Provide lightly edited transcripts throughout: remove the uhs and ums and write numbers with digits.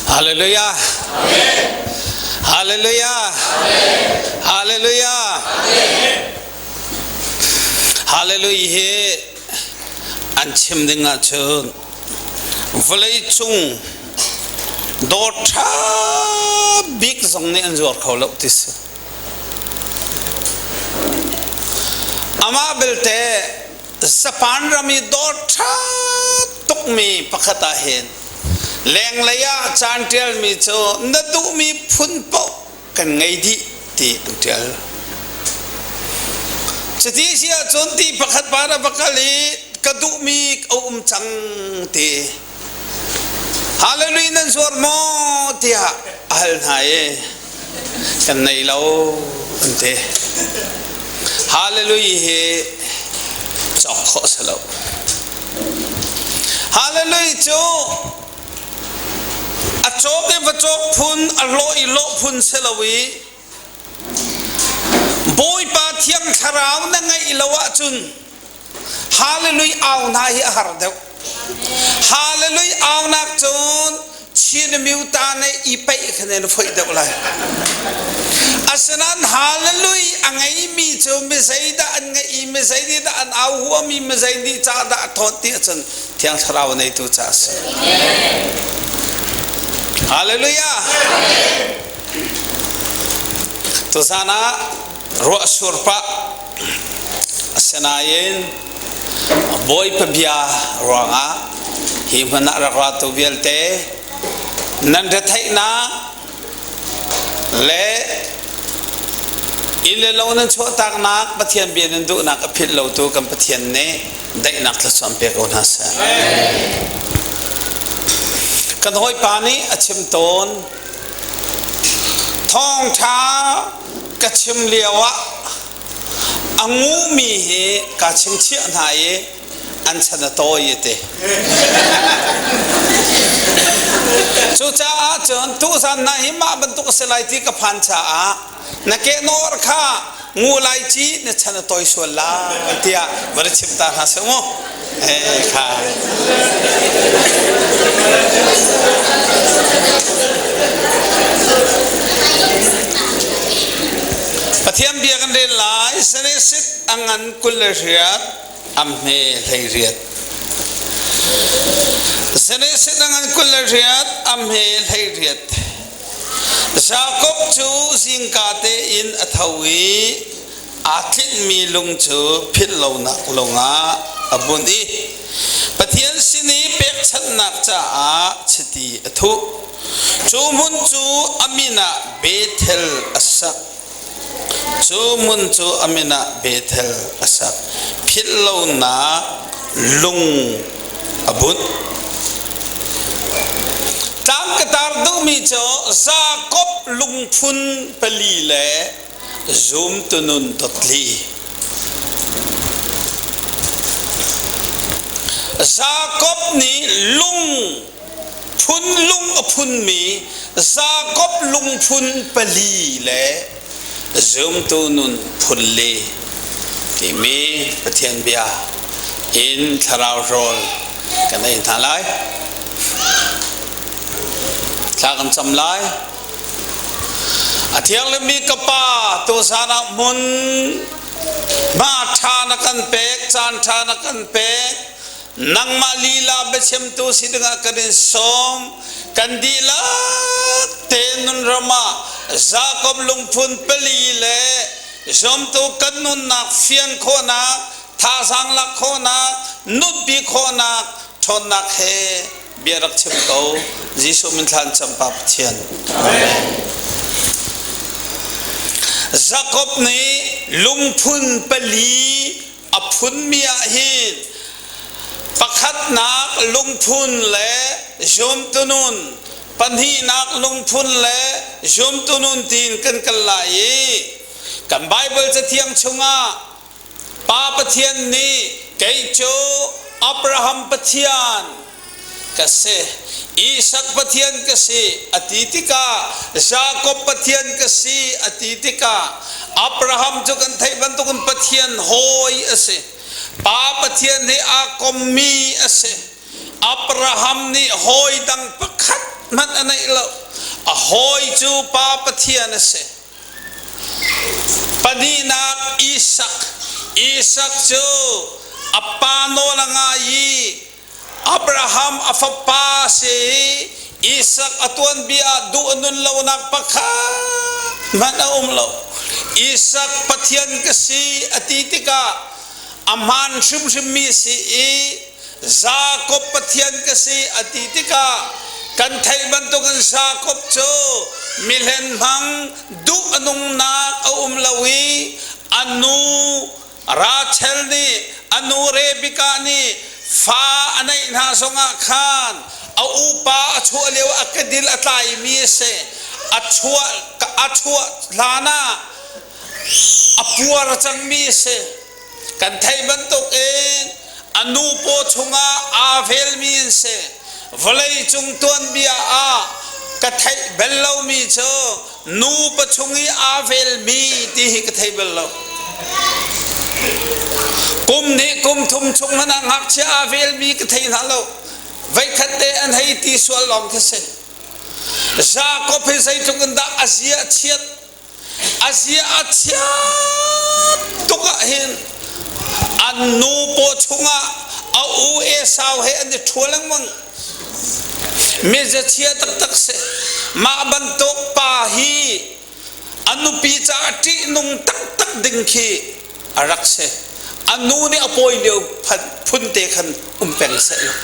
Hallelujah. Hallelujah. Hallelujah. Hallelujah hi an chim ding ahcun vawlei cung dawr ṭha bik zong nih an zuar kho lo ti si. Amah belte Japan ram i dawr ṭha tukmi pakhat ah hin lenglei ah caan ṭialmi cu na duhmi phun paoh kan ngei dih ti an ṭial. Cuti si ahcun ti pakhat pa na va kal i ka duhmi a um cang ti. Hallelujah nan zuar maw tiah a hal hna i kan nei lo an ti. Hallelujah hi cawk khawh si lo. Hallelujah cu a cawk i va cawk phun a hlawh i lawh phun si lo i Bawipa Thiang Thlarau na ngeih lo ahcun Hallelujah au hna hi a har deuh. Hallelujah aunak cun Chin miuta ne i peih kha ne na foih deuh lai. Asinain hallelujah a ngeimi cu mi zeidah an ngeih i mi zei nih dah an au huami mi zei nih ca dah a thawt ti ahcun Thiang Thlarau neitu ca a si. Hallelujah. Tuzan ah ruah sur pah asinain Bawipa bia ruangah hi hmun ah rak ratu vialte nan retheihnak le inn le lo nan chuahtaknak Pathian bia nan duhnak a philh lotu kan Pathian nih daihnak thluachuah pe ko hna seh. Kan hawipa nih a chim tawn thawngṭha ka chim lio ah a ngumi hi kaa chingchiah hna i an chan a tawi ti. Cucaah cun tuzan na hi mah bantuk a si lai ti ka phan caah na kehnawr kha ngu lai ci na chan a tawi sual lai tiah va ra chim ta hna seh mu. Eh kha. Pathian bia kan rel lai Genesis a ngan 28 a hme 18 Genesis a ngan 28 a hme 18 Jakob cu zingka tein a tho i aa tlinhmi lung cu philh lonak lung ah a bunh i Pathian sin i pekchanhnak caah chiti a thuh. Cu hmun cu a min ah Bethel a sak. Cu hmun cu a min ah Bethel a sak. Philh lonak lung a bunh. Tlang ka tar duhmi cu Jakob lungphun pali le Zumtu nun dotli. Jakob nih lung phun lung a phunmi Jakob lungphun pali le zumtu nun phun li timi Pathian bia in thlarau rawl kan ei hna lai. Thla kan cam lai. A thianghlimmi ka Pa, tuzan ah hmun hma ṭha na kan pek, caan ṭha na kan pek. Nangmah lila biachimtu si dingah kan in sawm. Kan dihlak te nunram ah Jakob lungphun pali le zumtu kan nunnak fian khawhnak, thazaang lak khawhnak, nunpi khawhnak ṭhawnnak he bia rak chim ko Jesuh min thlan cam pa Pathian Amen Jakob nih lungphun pali a phunmi ah hin pakhatnak lungphun le zumtunun pahnihnak lungphun le zumtunun tiin kan kal lai i kan Bible cathiang chungah Pa Pathian nih kei cu Abraham Pathian ka si, Isak Pathian ka si a ti tikah Jakob Pathian ka si a ti tikah Abraham cu kan theih bantukin Pathian hawi a si. Pa Pathian he aa kommi a si. Abraham nih hawi dang pakhat hmanh a neih lo. A hawi cu Pa Pathian a si. Pahnihnak Isak. Isak cu a pa nawl a ngai i Abraham a fapa a si i Isak a tuanbia ah duh a nun lonak pakhat hmanh a um lo. Isak Pathian ka si a ti tikah a hmaan hrimhrimmi a si i Jakob Pathian ka si a ti tikah kan theih bantukin Jakob cu mihlen hmang duh a nungnak a um lo i a nu Rachel nih a nu Rebekah nih fa a neih hna zongah khan a upa a chuah lio a kedil a tlaimi a si. A chuah a chuah hlan ah a puar cangmi a si. Kan theih bantukin a nu paw chungah aa velmi an si. Vawlei cung tuanbia ah ka theih bal lomi cu nupa chung i aa velmi ti hi ka thei bal lo. Kum nih kum thum chung hmanh ah ngakchia aa velmi ka thei hna lo. Veikhat te an hei ti sual lawng khi si. Jakob hi zeitluk in dah a zia a chiat a zia a chiat tuk ah hin an nu paw chungah a u Esau he an i ṭhua lengmang. Mizachia taktak si. Mah bantuk pa hi a nupi caah ṭihnung taktak ding khi a rak si. A nu nih a pawi lio phun te khan um peng seh law.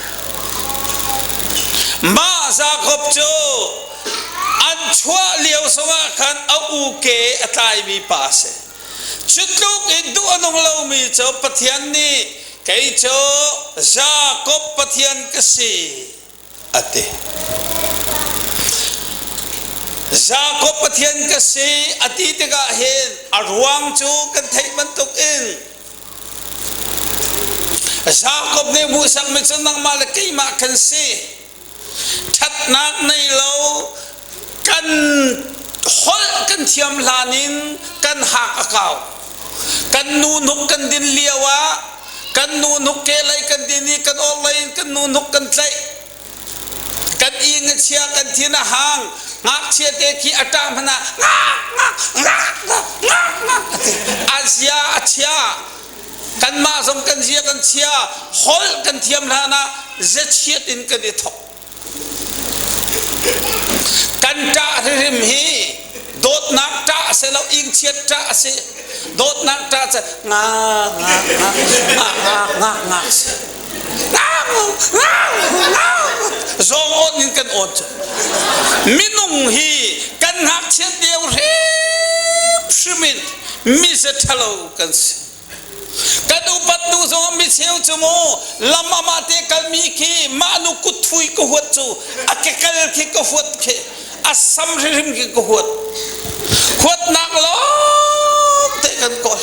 Mah Jakob cu an chuah lio zongah khan a u ke a tlaimi pa a si. Cu tluk in duh a nung lomi cu Pathian nih kei cu Jakob Pathian ka si a ti. Jakob Pathian ka si a ti tikah hin a ruang cu kan theih bantuk in Jakob nih hmuhsakmi cu nangmah le keimah kan si. Ṭhatnak nei lo kan holh kan thiam hlan in kan hak a kau. Kan nu hnuk kan din lio ah kan nu hnuk kehlei kan din i kan orhlei in kan nu hnuk kan tlaih. Kan ing a chia kan thin a hang ngakchia te khi a ṭah hmanh ah ngak ngak ngak ngak ngak ngak a ti. A zia a chia. Kanmah zong kan zia kan chia holh kan thiam hlan ah ziachiat in kan i thok. Kan ṭah hrimhrim hi dawtnak ṭah a si lo ingchiat ṭah a si. Dawtnak ṭah cu nga nga nga nga nga nga nga si. Nga nga nga zawng awt in kan awt cu. Minung hi kan ngakchiat lio hrimhrim in mi ze ṭhalo kan si. Kan upat hnu zong mi cheu cu mu lam amah te kalmi khi mah nu kut thui ka huat cu a kekal khi ka huat khi a sam hrimhrim khi ka huat. Huatnak lawng te kan kawl.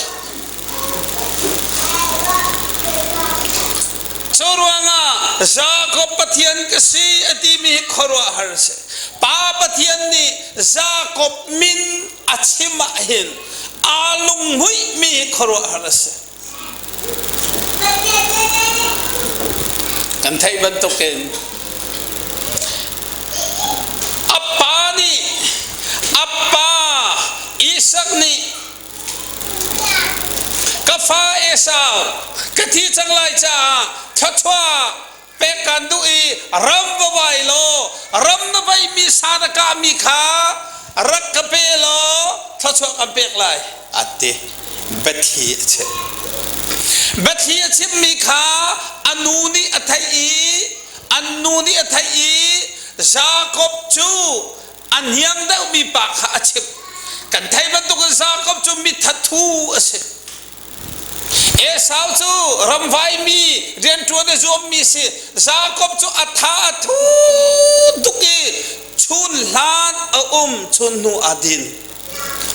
Cu ruangah Jakob Pathian ka si a timi hi khuaruahhar a si. Pa Pathian nih Jakob min a chim ah hin aa lunghmuihmi hi khuaruahhar a si. Kan theih bantukin a pa nih a pa Isak nih ka fa Esau ka thi cang lai caah thluachuah pek kaan duh i ram va vai law ram na vaimi sa na kahmi kha rak ka pe law thluachuah kan pek lai a ti. Biathli a chimh. Biathli a chimmi kha a nu nih a theih i an nu nih a theih i Jakob cu a hniang deuhmi pa kha a chimh. Kan theih bantukin Jakob cu mithathu a si. Esau cu ramvaimi rianṭuan a zuammi si. Jakob cu a tha a thu tuk i chun hlan a um, chun hnu aa din.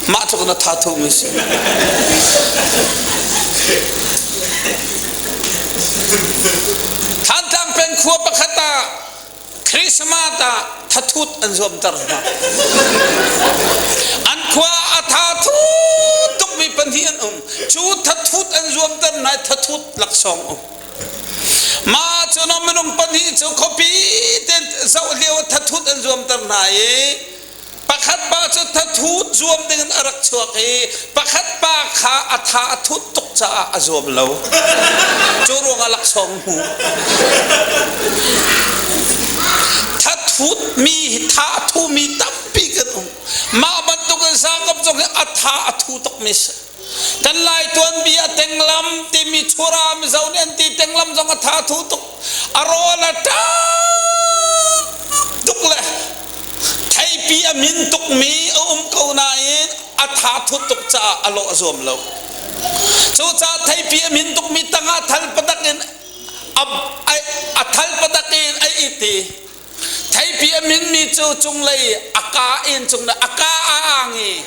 Mah tluk in a tha thumi si. Thantlang peng khua pakhat ah Christmas ah thathut an zuamter hna. An khua a tha thut tukmi pahnih an um. Cu thathut an zuamter hna i thathut laksawng um. Mah cu no minung pahnih cu khuapi te zoh lio thathut an zuamter hna i pakhat pa cu thathut zuam ding in a rak chuak i pakhat pa kha a tha a thut tuk caah a zuam lo. Cu ruangah laksawng hmu. Thathut mi tha a thu mi tampi kan um. Mah bantuk in Jakob zong hi a tha a thu tuk mi si. Kan Lai tuanbia tenglam timi chura Mizo nih an ti tenglam zong a tha thu tuk. A rawl a ṭap tuk le theipi a min tukmi a um ko nain a tha thut tuk caah a lawh a zuam lo. Cucaah theipi a min tukmi tangah thal padak in a thal padak in a it i Theipi a minmi cu cunglei a ka in cung a ka a ang i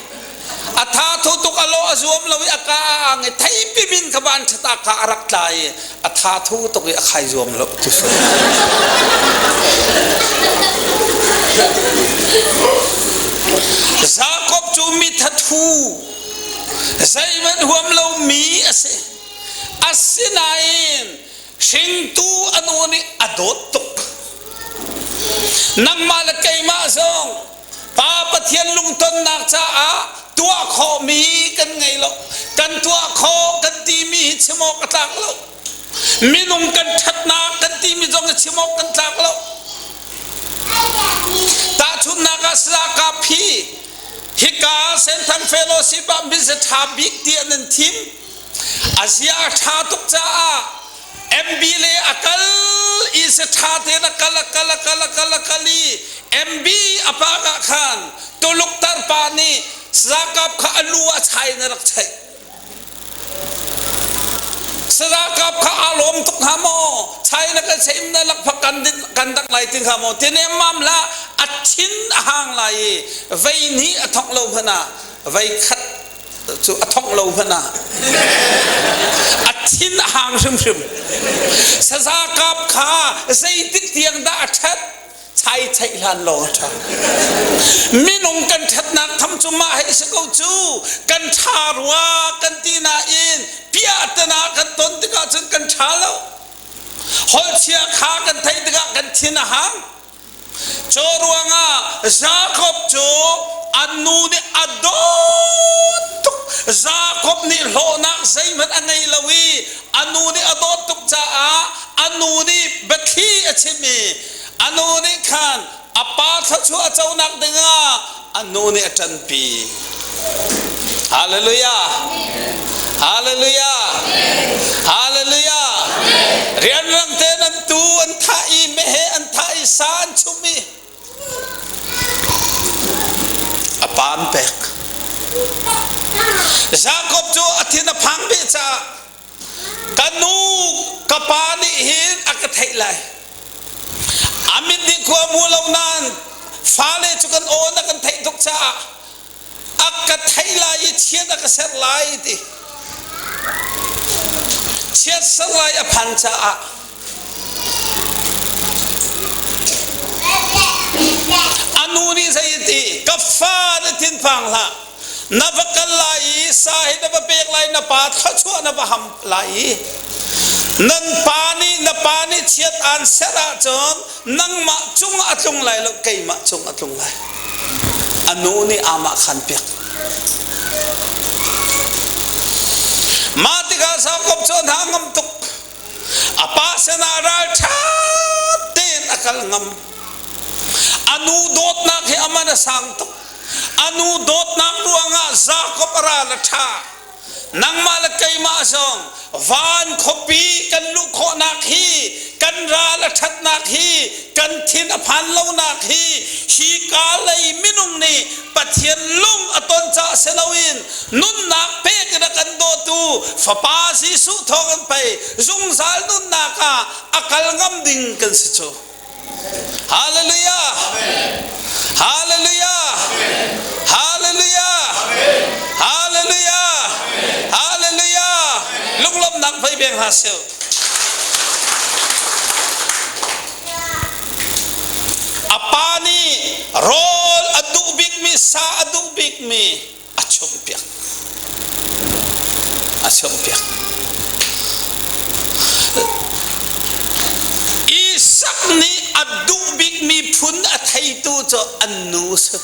a tha thu tuk a lawh a zuam lo i a ka a ang i theipi min kha van ṭhat ah kha a rak tla i a tha thu tuk i a khai zuam lo tu si. Jakob cu mi thathu zeihmanh huam lomi a si. Asinain Hringtu a nu nih a dawt tuk. Nangmah le keimah zong Pa Pathian lungtonnak caah tuah khawhmi kan ngei lo. Kan tuah khawh kan timi hi chim awk a tlak lo. Minung kan ṭhatnak kan timi zong hi chim awk kan tlak lo. Tahchunhnak ah Sakap hi hika Senthang Fellowship ah misa ṭha bik tiah nan thim. A zia a ṭha tuk caah MB le a kal i si ṭha tein a kal a kal a kal a kal a kal i MB a pak ah khan Tuluk tarpa nih Sakap kha a lu ah chai in a rak chaih. Sakap kha aa lawm tuk hnga maw? China kan chaih na lakphak kan din kan dak lai ti hnga maw? Ti nemmam hlah a thin a hang lai i vei hnih a thok lo hmanh ah vei khat cu a thongh lo hmanh ah a thin a hang hrimhrim. Saza kap kha zeitik tiang dah a ṭhat? Chai theih hlan lawng a ṭha. Minung kan ṭhatnak tham cu mah hei si ko cu kan ṭha rua kan ti nain piahtana kan ton tikah cun kan ṭha lo. Holchia kha kan theih tikah kan thin a hang. Cu ruangah Jakob cu a nu nih a dawt tuk. Jakob nih hlawhnak zeihmanh a ngei lo i a nu nih a dawt tuk caah a nu nih biathli a chim i a nu nih khan a pa thluachuah a conak dingah a nu nih a ṭanpi. Hallelujah! Hallelujah! Hallelujah! Rianrang tein an tu an thah i meheh an thah i sa an chum i a pa an pek. Jakob cu a thin a phang ve caah ka nu ka pa nih hin a ka theih lai. A mit nih khua hmu lo nain fale cu kan aw na kan theih tuk caah a ka theih lai i chiat a ka serh lai ti chiat serh lai a phan caah a nu nih zei a ti ka fa na thinphang hlah na va kal lai i sa hi na va pek lai na pa thluachuah na va ham lai i nan pa nih na pa nih chiat aan serh ahcun nangmah cung a tlung lai lo keimah cung a tlung lai a nu nih amah khan piak mah tikah Jakob cu a hna ngam tuk a pa sinah ralṭha tein a kal ngam a nu dawtnak hi a man a sang tuk a nu dawtnak ruangah Jakob a ral a ṭha Nangmah le keimah zong van khuapi kan luh khawhnak hi kan ral a ṭhatnak hi kan thin a phan lonak hi hi ka lei minung nih Pathian lung a ton caah si loin nunnak pek in a kan dawtu Fapa Jesuh thawng in pei zungzal nunnak ah a kal ngam ding kan si cu. Hallelujah! Hallelujah! Hallelujah! Hallelujah! Hallelujah! Lunglawmhnak vei beng hna seh. A pa nih rawl a duh bikmi sa a duh bikmi a chumhpiak. A chumhpiak. Isak nih a duh bikmi phun a theitu cu an nu a si.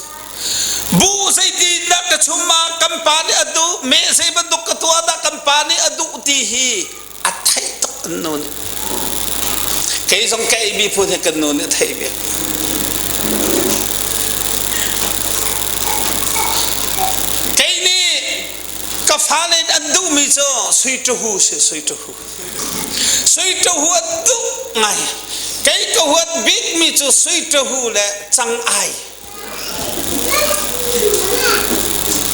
Bu zeitindah ka chum ah kan pa nih a duh, meh zei bantuk ka tuah dah kan pa nih a duh ti hi a theih tuk an nu nih. Kei zong ka eimi phun hi kan nu nih a theih bik. Kei nih ka fale an duhmi cu sui ṭahu si, sui ṭahu. Sui ṭahu an duh ngai. Kei ka huat bikmi cu sui ṭahu le cang-ai.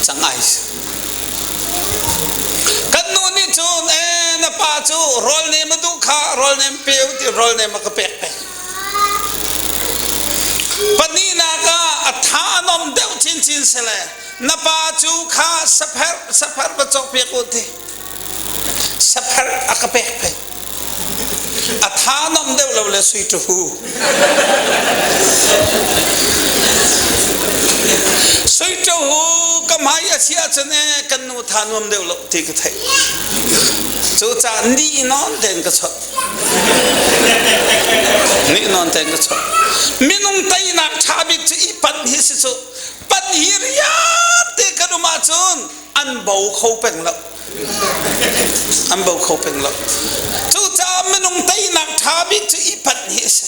Cang-ai si. Kan nu nih cun ee na pa cu rawl nem a duh kha rawl nem pe u ti rawl nem a ka pek peng. Pahnihnak ah a tha a nom deuh chinchin sile na pa cu kha sapher sapher va cawkpiak u ti. Sapher a ka pek peng. A tha nom deuh lo le sui ṭahu. Sui ṭahu ka hmai a si ahcun ee kan nu tha nuam deuh lo ti ka theih. Cucaah ni nawn tein ka chawnh. Ni nawn tein ka chawnh. Minung teinak ṭha bik cu i panh hi si cu. Panh hi rian te kan um ahcun an bo kho peng lo. An bo kho peng lo. Cucaah minung teinak ṭha bik cu i panh hi a si.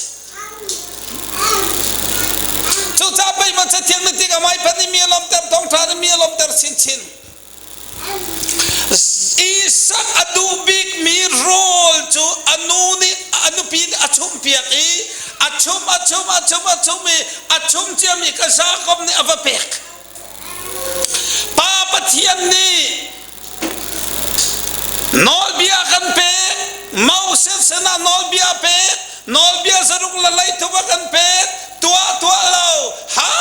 Cucaah pei maw Cathiang nih tik amai panh i mi a lawmter thawngṭha nih mi a lawmter chinchin. Isak a duh bikmi rawl cu a nu nih a nupi nih a chumhpiak i a chum a chum a chum a chum i a chum ciami kha Jakob nih a va pek. Pa Pathian nih nawlbia kan pek, Moses sinah nawlbia pek, nawlbia zaruk le leithup a kan pek, tuah tuah lo, ha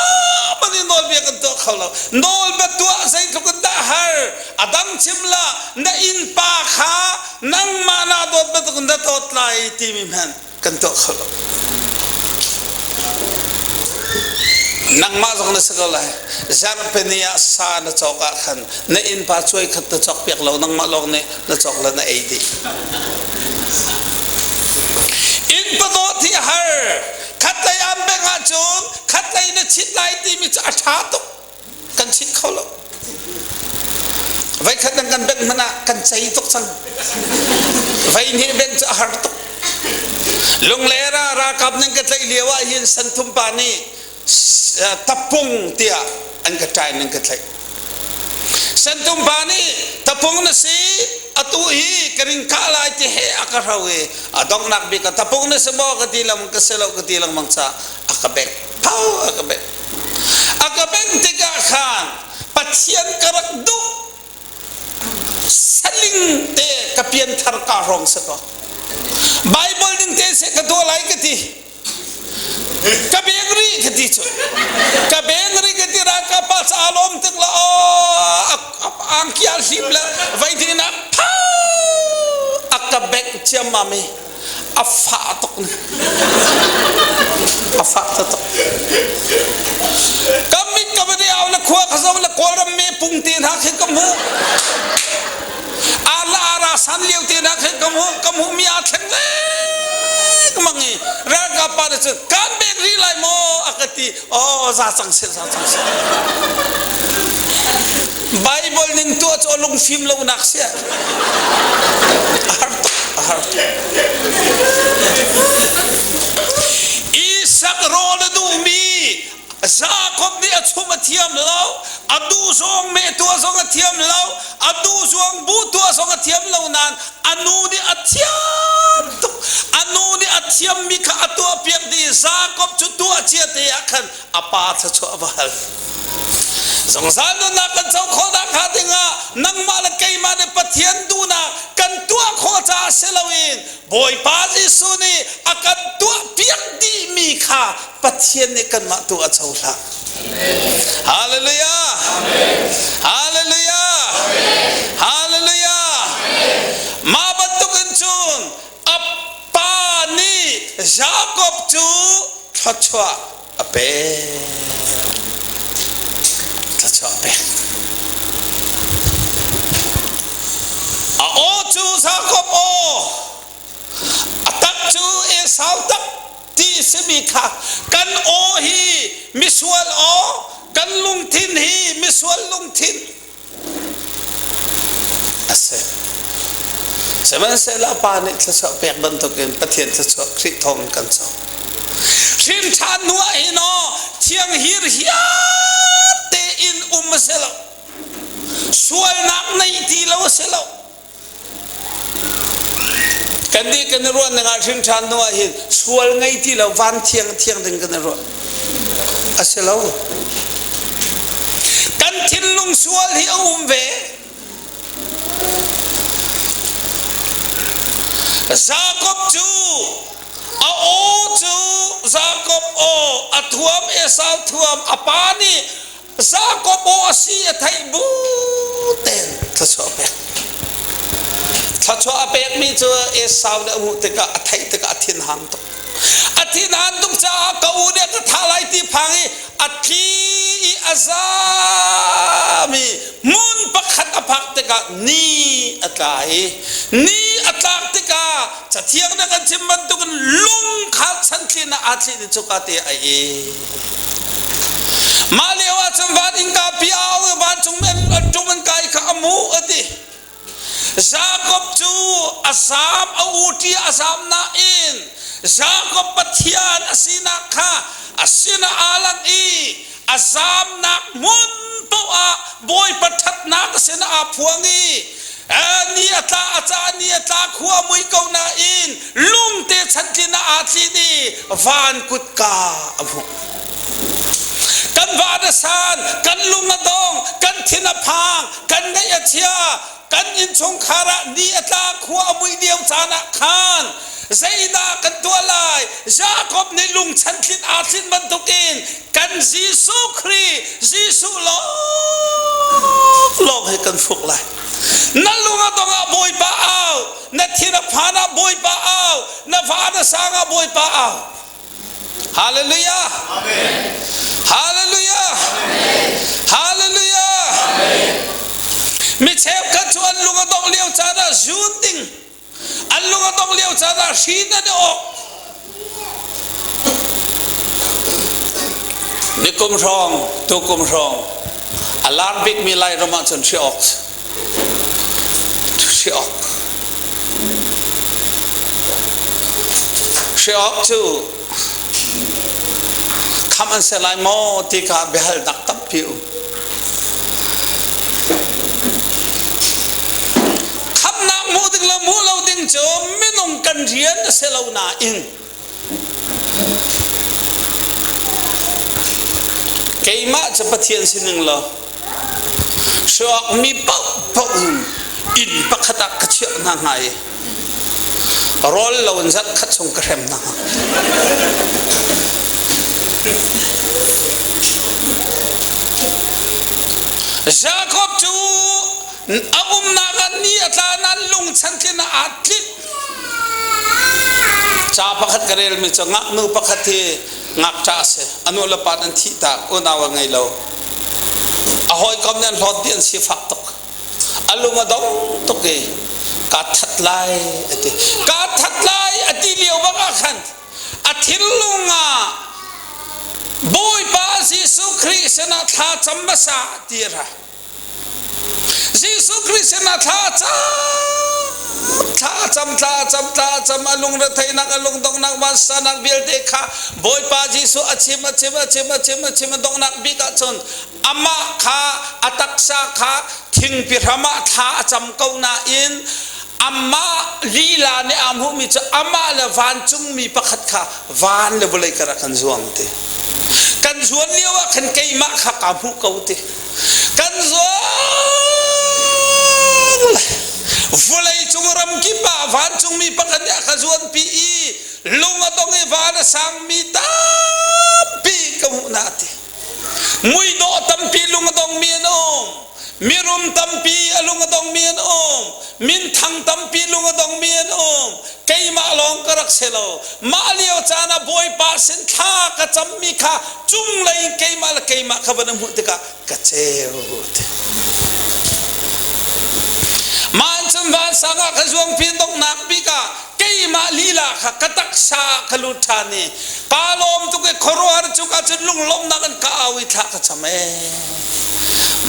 man in nawlbia kan tuah kho lo. Nawlbia tuah zeitluk in dah har, a dang chim la, na innpa kha nangmah naa dawt bantuk in na dawt lai timi hmanh kan tuah kho lo. Nangmah zong na si ko lai. Zarhpini ah sa na cawk ah khan na innpa cuai khat na cawk piak lo nangmah lawng nih na cawk le na ei dih. Innpa dawt hi a har. Khatlei aan bengh ahcun khatlei na chit lai timi cu a ṭha tuk. Kan chit kho lo. Voikhat nan kan bengh hmanh ah kan cei tuk cang. Vei hnih bengh cu a har tuk. Lungler ah ralkap nan ka tlaih lio ah hin Santhum pa nih tapung tiah an ka ṭai nan ka tlaih. Santhum pa nih tapung na si atu hi ka ring kah lai ti he a ka hro i a donghnak bik ah tapung na si maw ka ti lengmang ka si lo ka ti lengmang ca a ka bengh phau a ka bengh. A ka bengh tikah khan Pathian ka rak duh saling te ka pianthar ka hrawng si ko. Bible ning te seh ka tuah lai ka ti. Ka beng rih ka ti cu. Ka beng rih ka ti ralkap pa ca lawm tuk la aw angki a hlim le vai ding na a ka bengh ciammam i a fah tuk ni a fah tuk ka mit ka va au le khua ka zo le kawlram me pung te hna khi ka hmu ala ara san lio te hna khi ka hmu ka hmu mi a thleng leng mang i ralkap pa nih cun kan bek rih lai maw a ka ti oh za cang se za cang se Bible ning tuah cu a lungfim lo nak sia a har tuk a har tuk Isak rawl a duhmi Jakob nih a chum a thiam lo a duh zong meh tuah zong a thiam lo a duh zong bu tuah zong a thiam lo nain a nu nih a thiam tuk a nu nih a thiammi kha a tuah piak dih Jakob cu tuah cia te ah khan a pa thluachuah a va hal Zungzal nunnak kan co khawhnak hnga dingah nangmah le keimah nih Pathian duhnak kan tuah khawh caah si loin Bawipa Jesuh nih a kan tuah piak dihmi kha Pathian nih kanmah tu a cohlang. Hallelujah! Hallelujah! Hallelujah! Mah bantukin cun a pa nih Jakob cu thluachuah a pek. Thluachuah a pek. A aw cu Jakob aw, a tak cu Esau tak ti. simi kha kan aw hi misual aw, kan lungthin hi misual lungthin a si. Sihmanhsehlaw Pa nih thluachuah pek bantukin Pathian thluachuah Khrih thawng kan co. Hrin ṭhan hnu ah hin aw thiang hirhiar tein um a si lo. Sualnak nei ti lo a si lo. Kan nih kan i ruah ning ah hrin ṭhan hnu ah hin sual ngei ti lo van thiang thiang ding kan i ruah. A si lo. Kan thinlung sual hi a um ve. Jakob cu a aw cu Jakob aw a thuam Esau thuam a pa nih Jakob aw a si a theih bu tein thluachuah a pek. Thluachuah a pekmi cu Esau nih a hmuh tikah a theih tikah a thinhang tuk. A thinhan tuk caah ka u nih a ka thah lai ti phang i a tli i a zam i hmun pakhat a phak tikah ni a tla i ni a tlak tikah cathiang nih kan chim bantukin lung kha chantlin ah aa thlin i cuka te a i Mah lio ah cun van innka pi a au i vancung mi an ṭum an kai kha a mu a ti. Jakob cu a zaam a uṭi a zaam nain Jakob Pathian a sinak kha a sinah aa lang i a zaamnak hmun paoh ah Bawipa ṭhatnak a sinah aa phuang i ni a tla a ca ni a tla khua mui ko nain lungte chantlin ah aa tlin i van kutka a hmuh. Kan van a san, kan lung a dong, kan thin a phang, kan ngaih a chia, kan innchungkhar ah ni a tla khua a mui lio caan ah khan zeidah kan tuah lai? Jakob nih lung chantlin aa tlin bantukin kan Jesuh Khrih Jesuh lawng he kan fuk lai. Na lung a dong ah Bawipa au, na thin a phan ah Bawipa au, na van a sang ah Bawipa au. Hallelujah. Amen. Hallelujah. Amen. Hallelujah. Amen. Mi cheukhat cu an lung a dongh lio caan ah zun ding, an lung a dongh lio caan ah hrin an i awk. Nikum hrawng, tukum hrawng, a lar bikmi Lairam ahcun hri awk hri awk hri awk cu kham an si lai maw ti kha biahalnak tampi um. Khamnak hmuh ding le hmuh lo ding cu minung kan rian a si lo nain keimah cu Pathian sining law hruak mi paohpaoh in inn pakhat ah ka chiah hna hnga i rawl lo in zarh khat chung ka hrem hna hnga. Jakob cu a umnak ah ni a tla nain lungchantlin ah aa tlinh. Ca pakhat ka relmi cu ngaknu pakhat hi ngakṭah a si. A nu le pa an thih tak, unau a ngei lo. A hawikom nih an hlawt dih an sifak tuk. A lung a dong tuk i kaa that lai a ti. Kaa that lai a ti lio bak ah khan a thinlung ah Bawipa Jesuh Khrih sinah thla cam hmasa ti a ra. Jesuh Khrih sinah thla a cam thla a cam thla a cam thla a cam a lungretheihnak a lungdonghnak vansanak vialte kha Bawipa Jesuh a chim a chim a chim a chim a chim a donghnak bik ahcun amah kha a taksa kha thingpi hram ah thla a cam ko nain amah lila nih aa hmuhmi cu amah le vancungmi pakhat kha van le vawlei karah kan zuang ti kan zuan lio ah khan keimah kha kaa hmuh ko ti Kan zuang lai. Vawlei cung ramkip ah vancungmi pakhat nih a ka zuanpi i lung a dong i van a sangmi tampi ka hmuh hna a ti. Muidawh tampi lung a dongmi an um. Mirum tampi a lung a dongmi an um. Minthang tampi lung a dongmi an um. Keimah lawng ka rak si lo. Mah lio caan ah Bawipa sin thla ka cammi kha cunglei in keimah le keimah kha van hmuh tikah ka ceu ti. Mah cun vansang ah ka zuangpi donghnak bik ah. Keimah lila kha ka taksa ah ka lut ṭhan i kaa lawm tuk i khuaruahhar cungah cun lunglawmhnak in ka au i thla ka cam ee.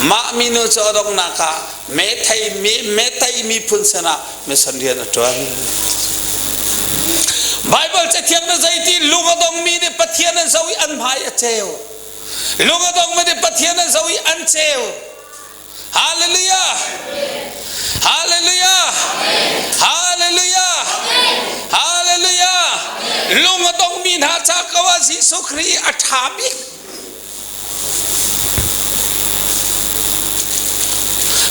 Mah minu cu a donghnak ah methei metei miphun sinah mission rian a ṭuan. Baibal Cathiang na zeiti lung a dongmi nih Pathian an zoh i an hmai a ceu. Lung a dongmi nih Pathian an zoh i an ceu. Hallelujah! Hallelujah! Hallelujah! Hallelujah! Lung a dongmi hna ca ko ah Jesuh Khrih a ṭha bik.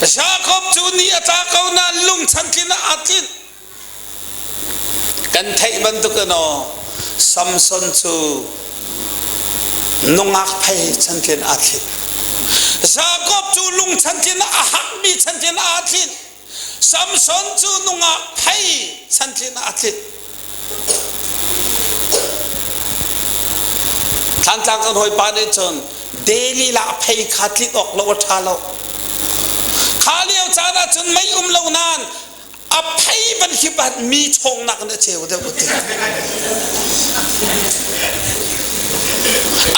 Jakob cu ni a tla ko nain lungchan tlin ah aa tlinh. Kan theih bantuk in aw Samson cu nungak phei chantlin aa thlin. Jakob cu lung chantlin a hakmi chantlin aa thlin. Samson cu nungak phei chantlin aa thlin. Thlantlang kan hawipa nih cun Delilah phei kha tlin awk lo a ṭha lo. Kha lio caan ah cun mei um lo nain a phei van hip ah mi chawngnak in a ceu deuh a ti.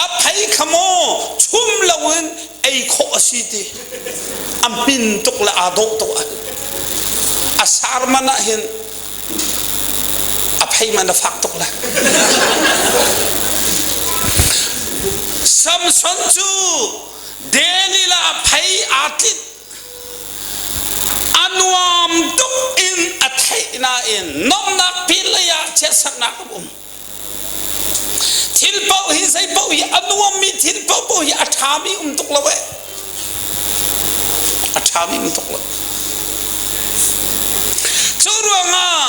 A phei kha maw chum loin ei khawh a si ti. A hmin tuk le aa dawh tuk. A sar man ah hin a phei man a fak tuk le. Samson cu Delilah phei aa tlinh A nuam tuk in a theih nain nomnak pinlei ah chiatserhnak a um. Thil paoh hi zei paoh hi a nuammi thil paohpaoh hi a ṭhami um tuk lo eh. A ṭhami um tuk lo. Cu ruangah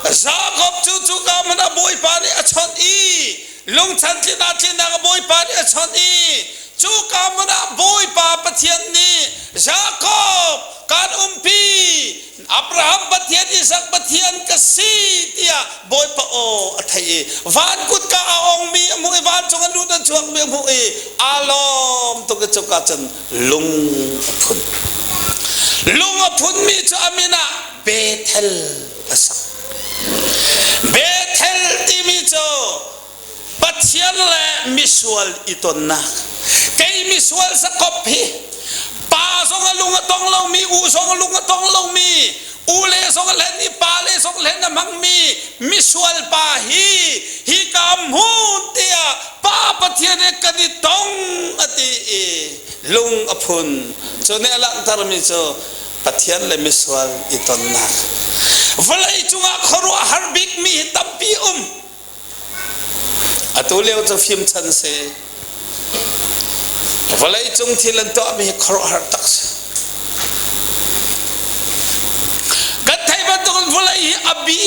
Jakob cu cuka hmun ah Bawipa nih a chawnh i lungchan tlinak tlinak Bawipa nih a chawnh i cuka hmun ah Bawipa Pathian nih Jakob kan umpi Abraham Pathian Isak Pathian ka si tiah Bawipa aw a theih i van kutka a ongmi a hmuh i vancung a lut a chuakmi a hmuh i aa lawm tuk i cuka cun lung a phun lung a phunmi cu a min ah Bethel a sak Bethel timi cu Pathian le misual i tonnak. Kei misual Jakob hi pa zong a lung a tong lomi, u zong a lung a tong lomi, u le zong a hlen i pa le zong hlen a hmangmi misual pa hi hi ka hmun tiah pa Pathian he kan i tong a ti i lung a phun. Cu nih a langhtermi cu Pathian le misual i tonnak. Vawlei cungah khuaruahhar bikmi hi tampi um. Atu lio cu fim chan si. Vawlei cung thil an tuahmi hi khuaruahhar tak si. Kan theih bantukin vawlei hi a bi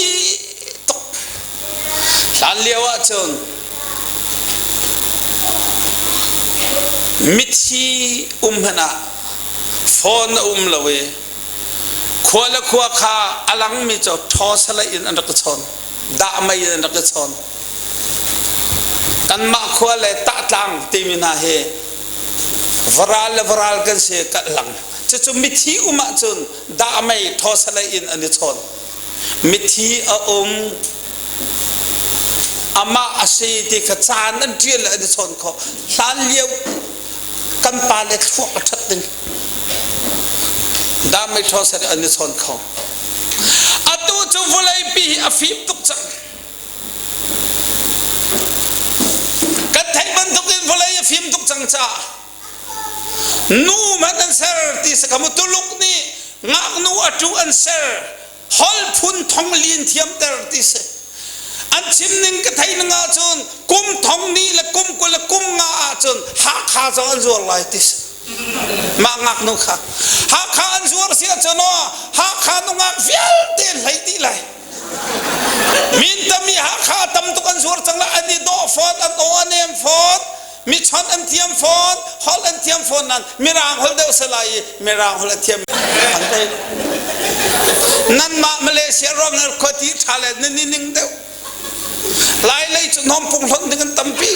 tuk. Hlan lio ahcun mithi um hmanh ah phone a um lo i khua le khua kha a langmi cu ṭhaw salai in an rak i chawn dah mei in an rak i chawn kanmah khua le tahtlang timi hna hi varal le varal kan si ka lang cucu mithi um ahcun dah mei ṭhaw salai in an i chawn mithi a um amah a si ti kha caan an ṭial le an i chawn khawh hlan lio kan pa le thluak a ṭhat ding dam ṭhaw set an i chawn kho atu cu vawleipi hi a fim tuk cang kan theih bantuk in vawlei a fim tuk cang caah nu hmanh an ser ti sakamu tuluk nih ngaknu a tu an ser hol phun thong lin thiamter ti si an chim ning ka thei ning ahcun kum thong ni le kum 20 le kum nga ahcun Hakha zong an zuar lai ti si mah ngaknu kha Hakha an zuar si ahcun aw Hakha nungak vialte hlei dih lai Mintami Hakha tam tuk an zuar cang lai an i dawh fawn an aw an em fawn mi chon an thiam fawn holh an thiam fawn nan mirang holh deuh se lai i mirang holh a thiam an thei nanmah Malaysia ram na khuati tha le nan i ning deuh lai lei cu hnawm pung hlonh ding an tampi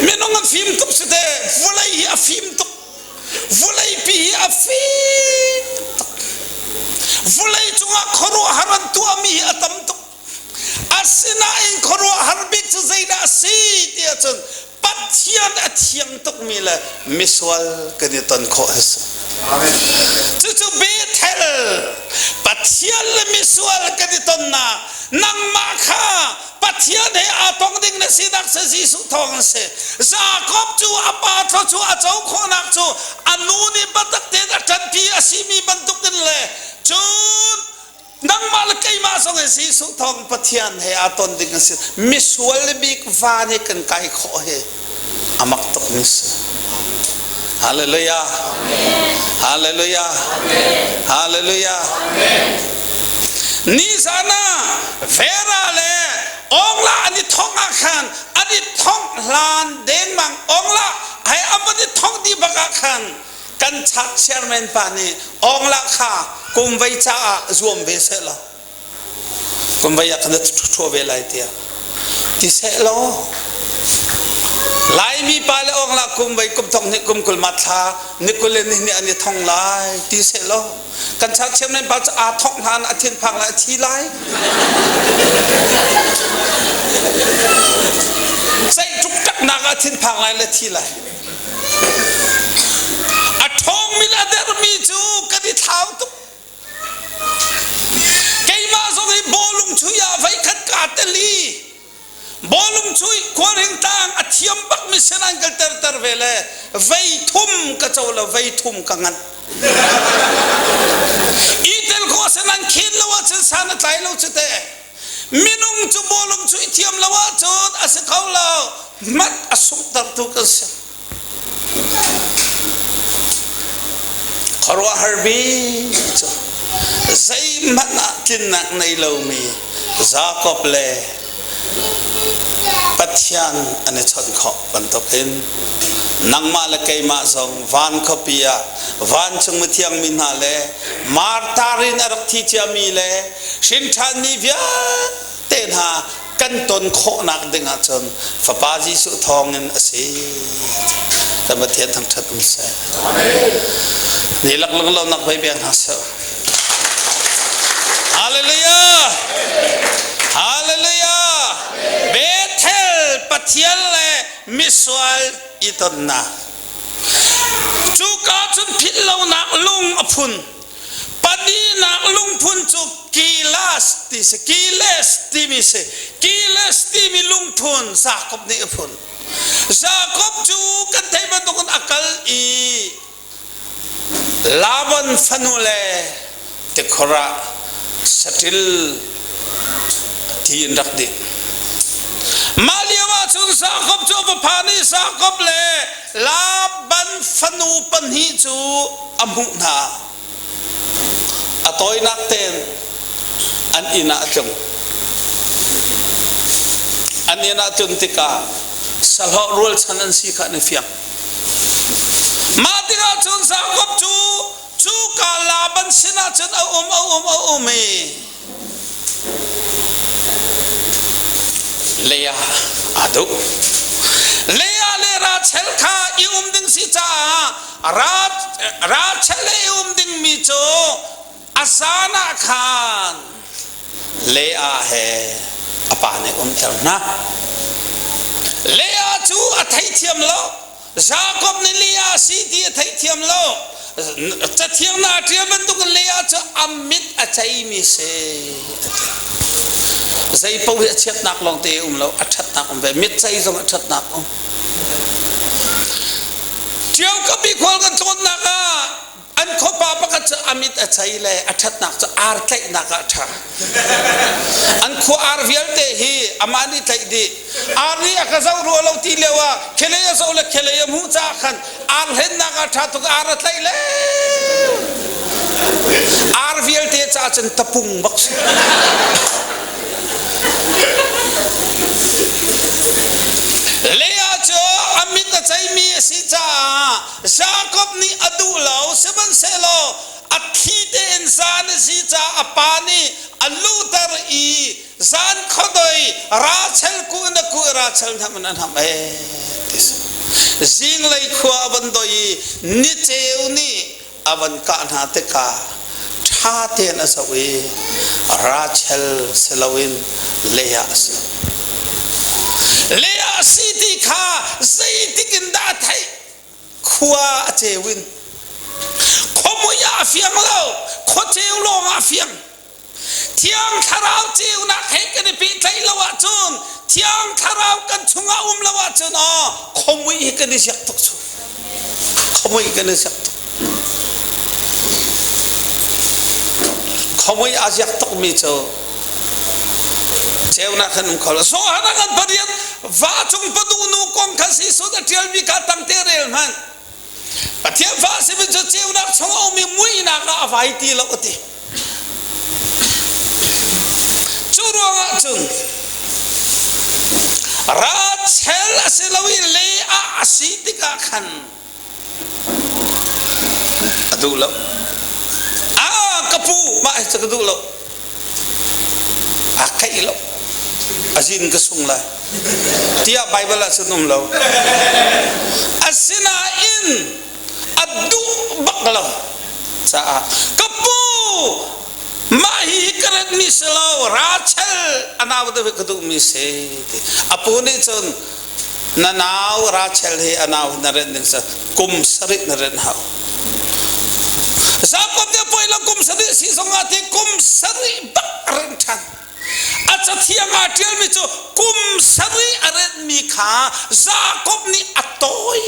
minung a fim tuk si te vawlei hi a fim tuk vawlei pi hi a fim tuk. Vulei cungah khuaruahhar an tuahmi hi a tam tuk. Asinain khuaruahhar bik cu zeidah a si ti ahcun Pathian a thiang tukmi le misual kan i ton khawh a si. Cucu Bethel Pathian le misual kan i tonnak nangmah kha Pathian he aa tong ding na sinak cu Jesuh thawng a si. Jakob cu a pa thluachuah a co khawhnak cu a nu nih biatak tein a ṭanpi a simi bantukin le cun nangmah le keimah zong in Jesuh thawng Pathian he aa ton ding a si. Misual bik van hi kan kai khawh hi a mak tukmi si. Hallelujah. Hallelujah. Hallelujah. Nizan ah Vera le Ongla an i thong ah khan an i thong hlan dengmang Ongla hai an van i thong dih bak ah khan kan chak chairman pa nih Ongla kha kum vei caah zuam ve seh law kum vei ah khan ṭhua ve lai tiah ti seh law Laimi pa le ong la kum vei kum thong hnih kum kul ma thla ni kul le ni hnih an i thong lai ti seh law kan chak chairman pa cu aa thong hlan a thin phang lai a thi lai Ceih tuk nak ah thin phang lai le thi lai a ṭhawngmi le a dermi cu kan i thlau tuk Keimah zong hi bawlung chuih ah voikhat kaa tel i bawlung chuih khualhring tlang a thiam bakmi sin an ka terter ve le vei thum ka co lo vei thum ka nganh. I tel khawh sin an khin lo ahcun san a tlai lo cu teh. Minung cu bawlung chuih thiam lo ahcun a si kho lo. Mat a sunghtertu kan si. Khuaruahhar bik cu zeihmanh ah tlinnak nei lomi Jakob le Pathian an i chawnh khawh bantukin nangmah le keimah zong van khuapi ah vancung mithiang mi hna le martar in a rak thi ciami le hrin ṭhanmi vialte hna kan ton khawhnak ding ahcun Fapa Jesuh thawngin a si. Kan Pathian thangṭhat um seh. Ni lak lunglonak voi biak hna seh. Hallelujah! Hallelujah! Bethel Pathian le misual i tonnak. Cuka cun philhlonak lung a phun. Pahnihnak lungphun cu Kilas ti si. Kiles timi si. Kiles timi lungphun Jakob nih a phun. Jakob cu kan theih bantukin a kal i Laban fanu le tikhor ah saṭil ti in rak dih. Mah lio ahcun Jakob cu a va phan i Jakob le Laban fanu pahnih cu a hmuh hna. A tawinak tein an inn ah a tlung. An inn ah tlun tikah sahlawh rualchan an si kha an i fiang. Mah tikah cun Jakob cu cuka Laban sinah cun a um a um a um i Leah aa duh. Leah le Rachel kha i um ding si caah Rachel le i um dingmi cu a zan ah khan Leah he a pa nih umter hna. Leah cu a theithiam lo. Jakob nih Leah a si ti a theithiam lo. Cathiang na ṭial bantukin Leah cu a mit a ceimi si a ti. Zei paoh hi a chiatnak lawng te um lo, a ṭhatnak um ve. Mit cei zong a ṭhatnak um. Ṭio kapi khual kan tlawnnak ah An khuapa pakhat cu a mit a chei le a ṭhatnak cu ar tlaihnak ah a ṭha. An khua ar vialte hi amah nih tlaih dih. Ar nih a ka zoh rua lo ti lio ah khelei a zoh le khelei a hmuh caah khan ar hlennak ah ṭha tuk ar a tlaih le ar vialte caah cun tapung bak si. Leah cu a mit a ceimi a si caah Jakob nih a duh lo, sihmanhsehlaw a thli tein zan a si caah a pa nih a luhter i zan khuadoi Rachel kuh in a kuh i Rachel hnam in a hnamh ee ti si. Zinglei khua a van doi i niceu nih a van kah hna tikah ṭha. Ṭha tein a zoh i Rachel si loin Leah a si. Leah a si ti kha zeitik in dah a theih? Khua a ceu in. Khuamui ah a fiang lo, khuaceu lawng ah a fiang. Thiang Thlarau ceunak he kan i pehtlaih lo ahcun, Thiang Thlarau kan chungah um lo ahcun aw khuamui hi kan i ziak tuk cu. Khuamui kan i ziak tuk. Khuamui aa ziak tukmi cu ceunak kan um kho lo. Johan ah kan Pathian va cung padu nu kong kha Jesuh a ṭialmi kha tangte rel hmanh. Pathian fa a simi cu ceunak chung a ummi muihnak ah a vai ti lo a ti. Cu ruangah cun Rachel a si lo i Leah a si tikah khan a duh lo. Ah, ka pu, mah hi cu ka duh lo. A keih lo. A zin ka sung lai. Tiah Baibal ah cun um lo. Asinain a duh bak lo caah ka pu mah hi ka retmi si lo Rachel a nau deuh hi ka duhmi si ti. A pu nih cun na nau Rachel hi a nau na renh ding kum sarih na renh hau. Jakob nih poi lo kum sarih si zong ah ti kum sarih bak a renh ṭhan. A cathiang ah ṭialmi cu kum sarih a renhmi kha Jakob nih a tawi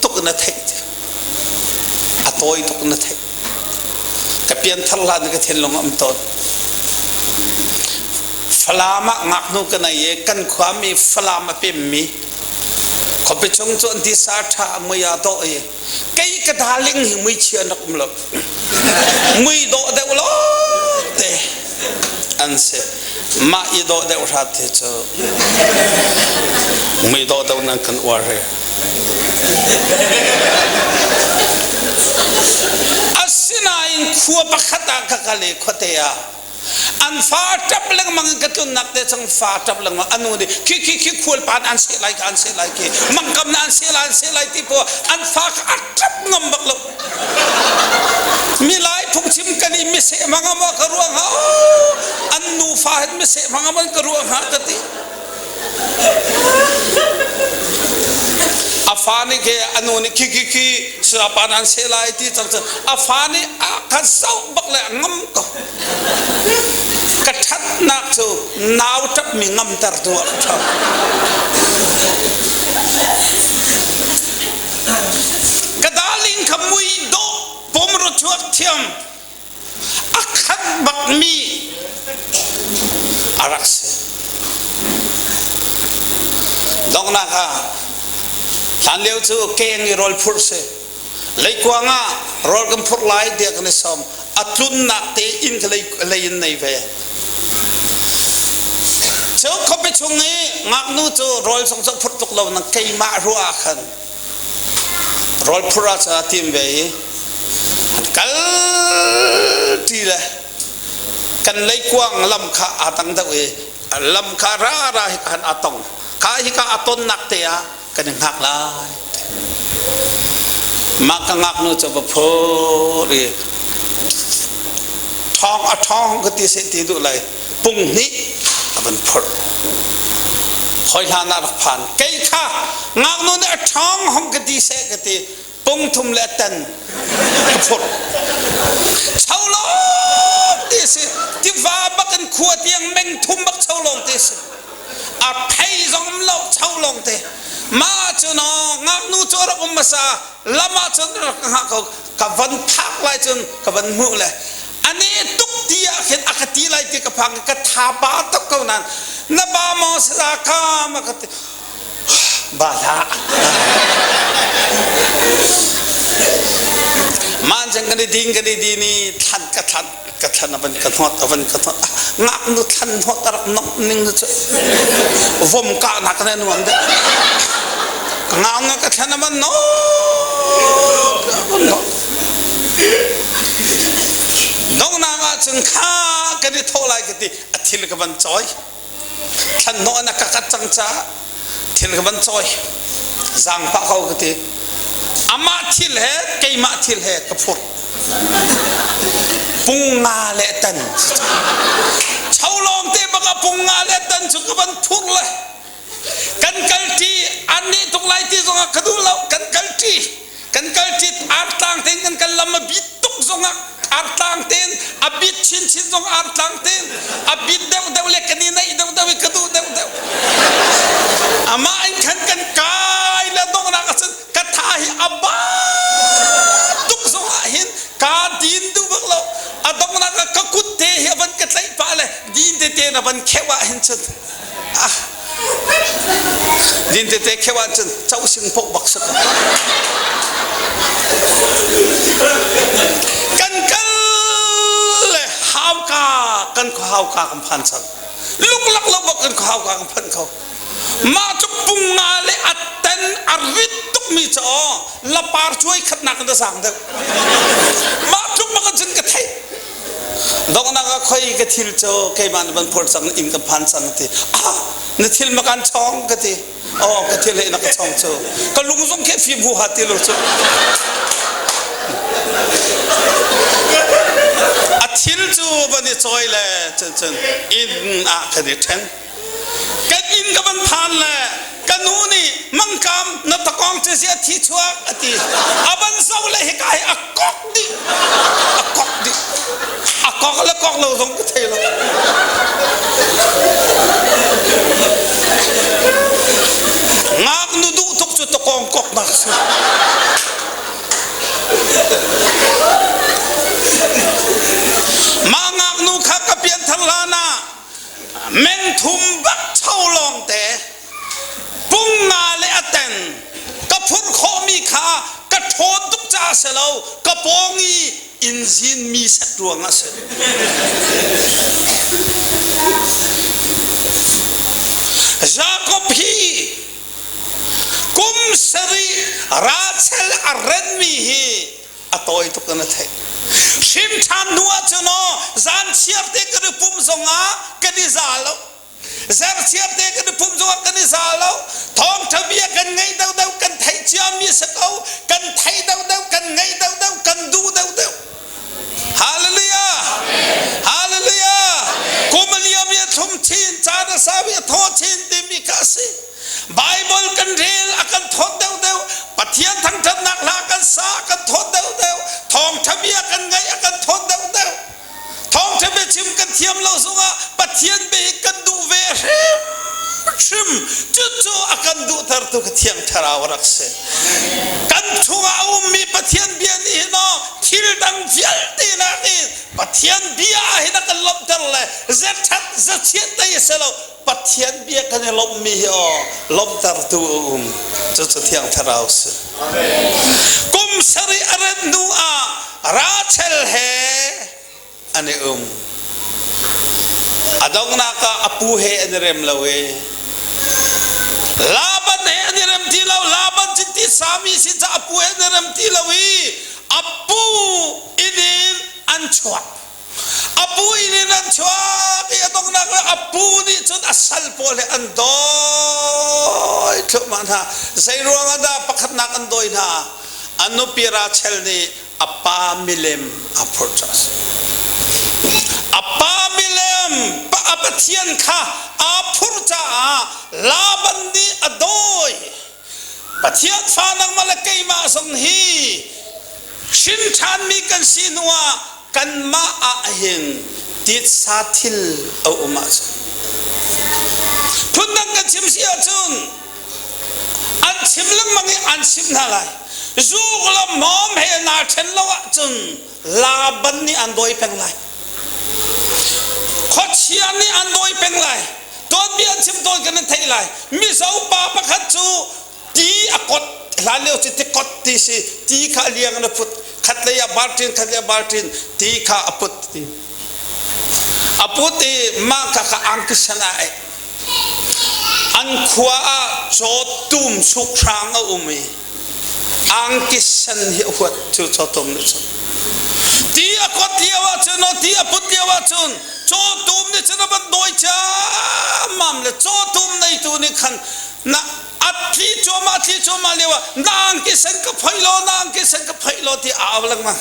tuk in a theih ti. A tawi tuk in a theih. Ka pianthar hlan ka thinlung a um tawn. Falam ah ngaknu ka nei i kan khuami Falam a pemmi khuapi chung cu an tisa ṭha mui aa dawh i kei ka darling hi muichia an rak um lo. Mui dawh deuh lawngte an si. Mah i dawh deuh hrat hi cu mui dawh deuh nan kan uar hi. Asinain khua pakhat ah ka kal i khuate ah an fa ṭap lengmang in ka tlunnak te cang fa ṭap lengmang anu nih khi khi khi khual pan an seh lai an seh lai khi mangkam na an seh lai an seh lai ti po an fa kha a ṭap ngam bak lo mi lai phungchim kan i mi seh mangam ka ruang ha an nu fa hin mi seh mangam an ka ruang ha ka ti A fa nih ke a nu nih khi khi khi sapa nan se lai ti cang cun a fa nih a ka zoh bak le a ngam ko. Ka ṭhatnak cu nau ṭapmi ngamter tu ah ka ṭha. Ka darling kha mui dawh pumrua chuak thiam a khat bakmi a rak si. Donghnak ah hlan lio cu keng i rawl phurh si. Leikuang ah rawl kan phurh lai tiah kan i sawm. A tlunnak te inn kha lei, lei in nei ve. Cu khuapi chung i ngaknu cu rawl zong cu phurh tuk lo nang keimah ruah ah khan Rawl phurh ah cun a tim ve i an kal ṭi le kan leikuang lam kha aa dang deuh i lam kha ra ra hika han aa tong. Kha hika a tonnak te ah kan i hngak lai. Mah ka ngaknu cu va phur i ṭhawng a ṭhawng ka ti seh ti duh lai pung hnih a van phurh. Hoi hlan ah rak phan. Kei kha ngaknu nih a ṭhawng hong ka ti seh ka ti pung thum le tan ka phurh. Cholong ti si. Tiva bak in khua tiang meng thum bak cholong ti si. A phei zong um lo cholong te. Ma cu no ngaknu cu rak um hmasa lam ah cun rak hngah ko ka van phak lai cun ka van hmuh le ani tuk ti ah khin a ka ti lai ti ka phang ka tha ba tuk ko nan na ba maw sa ka ma ka ti ba hlah man cang kan i ding kan i din i thlan ka thlan ka thlan avan ka hnot avan ka hnot ngak nu thlan hnot arak nok ning cu vom ka nak na nuam de ngak nu ka thlan avan no Donghnak ahcun kha kan i thawh lai ka ti a thil ka van cawi thlan hnawh in a ka kat cang caah thil ka van cawi zaangfah ko ka ti amah thil he keimah thil he ka phurh. Pung nga le tan. Cho lawng te bak ah pung nga le tan cu ka van phur le kan kal ṭi an nih tuk lai ti zongah ka duh lo kan kal ṭi kan kal ṭi artlang tein kan kal lam a bit tuk zongah artlang tein a bit chinchin zong artlang tein a bit deuh deuh le kan i naih deuh deuh i ka duh deuh deuh amah in khan kan kai le donghnak ahcun ka tha hi a ba tuk zongah hin ka din duh bak lo a donghnak ah ka kut te hi a van ka tlaih pah le din tete na van kheuh ah hin cun ah din tete kheuh ah cun cho sing poh bak sak kan kal le hauka kan khua hauka kan phan cang luklak lo bak kan khua hauka kan phan kho mah cu punga le a ten a rit tukmi cu lapar cuai khatnak in a sang deuh mah tluk bak cun ka theih donghnak ah khoi ka thil cu keimah na van phor cang inn kan phan cang ti ah na thil ma kan chong ka ti oh ka thil he na ka chong cu ka lung zong khi fim hu ha ti lo cu a thil cu van i cawi le cun cun inn ah kan i ṭhen Kan inn ka van phan le ka nu nih mangkam na takong cu ziah thi chuak a ti. A van zoh le hika hi a kok dih. A kok dih. A kok le kok lo zong ka thei lo. Ngaknu duh tuk cu takong kok nak si. Mah ngaknu kha ka pianthar hlan ah Mengthum bak cho lawngte pung nga le a ten ka phurh khawhmi kha ka ṭhawn tuk caah si lo ka pawng i inzin mi set ruang ah si. Jakob hi kum sarih Rachel a renmi hi a tawi tuk in a theih. Hrim ṭhan hnu ahcun aw zan chiar te kan i pumh zongah kan i za lo. Zerchiar te kan i pumh zongah kan i za lo. Thawngṭha bia kan ngaih deuhdeuh kan theih ciami si ko. Kan theih deuhdeuh kan ngaih deuhdeuh kan duh deuhdeuh. Hallelujah! Hallelujah! Kum a liam i a thlum chin, caan a sau i a thaw chin timi kha a si. Bible kan rel a kan thawt deuhdeuh Pathian thangṭhatnak hla kan sa a kan thawt deuhdeuh thawngṭha bia kan ngaih a kan thawt deuhdeuh thawngṭha bia chim kan thiam lo zongah Pathian bia hi kan duh ve hrimhrim cucu a kan duhtertu ka Thiang Thlarau a rak si kan chungah a ummi Pathian bia nih hin aw thil dang vialte nakin Pathian bia ah hin a kan lawmhter le zeṭhat zechiat dei a si lo Pathian bia kan i lawmhmi hi aw lawmhtertu a um cucu Thiang Thlarau si. Kum sarih a rat hnu ah Rachel he an i um. A donghnak ah a pu he an i rem lo i Laban he an i rem ti lo. Laban cu tisami si caah a pu he an i rem ti lo i a pu inn in an chuak. A pu inn in an chuak i a donghnak ah a pu nih cun a sal pawl he an dawi thluahmah hna. Zei ruang ah dah pakhatnak an dawi hna? A nupi Rachel nih a pa milem a phurh caah a si. A pa milem a Pathian kha aa phurh caah Laban nih a dawi. Pathian fa nangmah le keimah zong hi hrin ṭhanmi kan si hnuah kanmah ah hin titsa thil a um ahcun phundang kan chim si ahcun an chim lengmang i an chimh hna lai zuk le hmawm he naa ṭhen lo ahcun Laban nih an dawi peng lai khuachia nih an dawi peng lai tuanbia an chim tawn kan in theih lai Mizo pa pakhat cu ti a kot hlan lio cu ti kot ti si ti kha a liang in a put khatlei ah balṭin khatlei ah balṭin ti kha a put ti a put i mah kha kha angki san ah ai an khua ah cawtum sukhrang a um i angki sen hi a huat cu cawtum nih cun ti a kot lio ahcun ti a put lio ahcun cawtum nih cun a van dawi ciammam le cawtum neitu nih khan na a tli cuahmah tli cuahmah lio ah na angki sen ka phoih law na angki sen ka phoih law ti a au lengmang.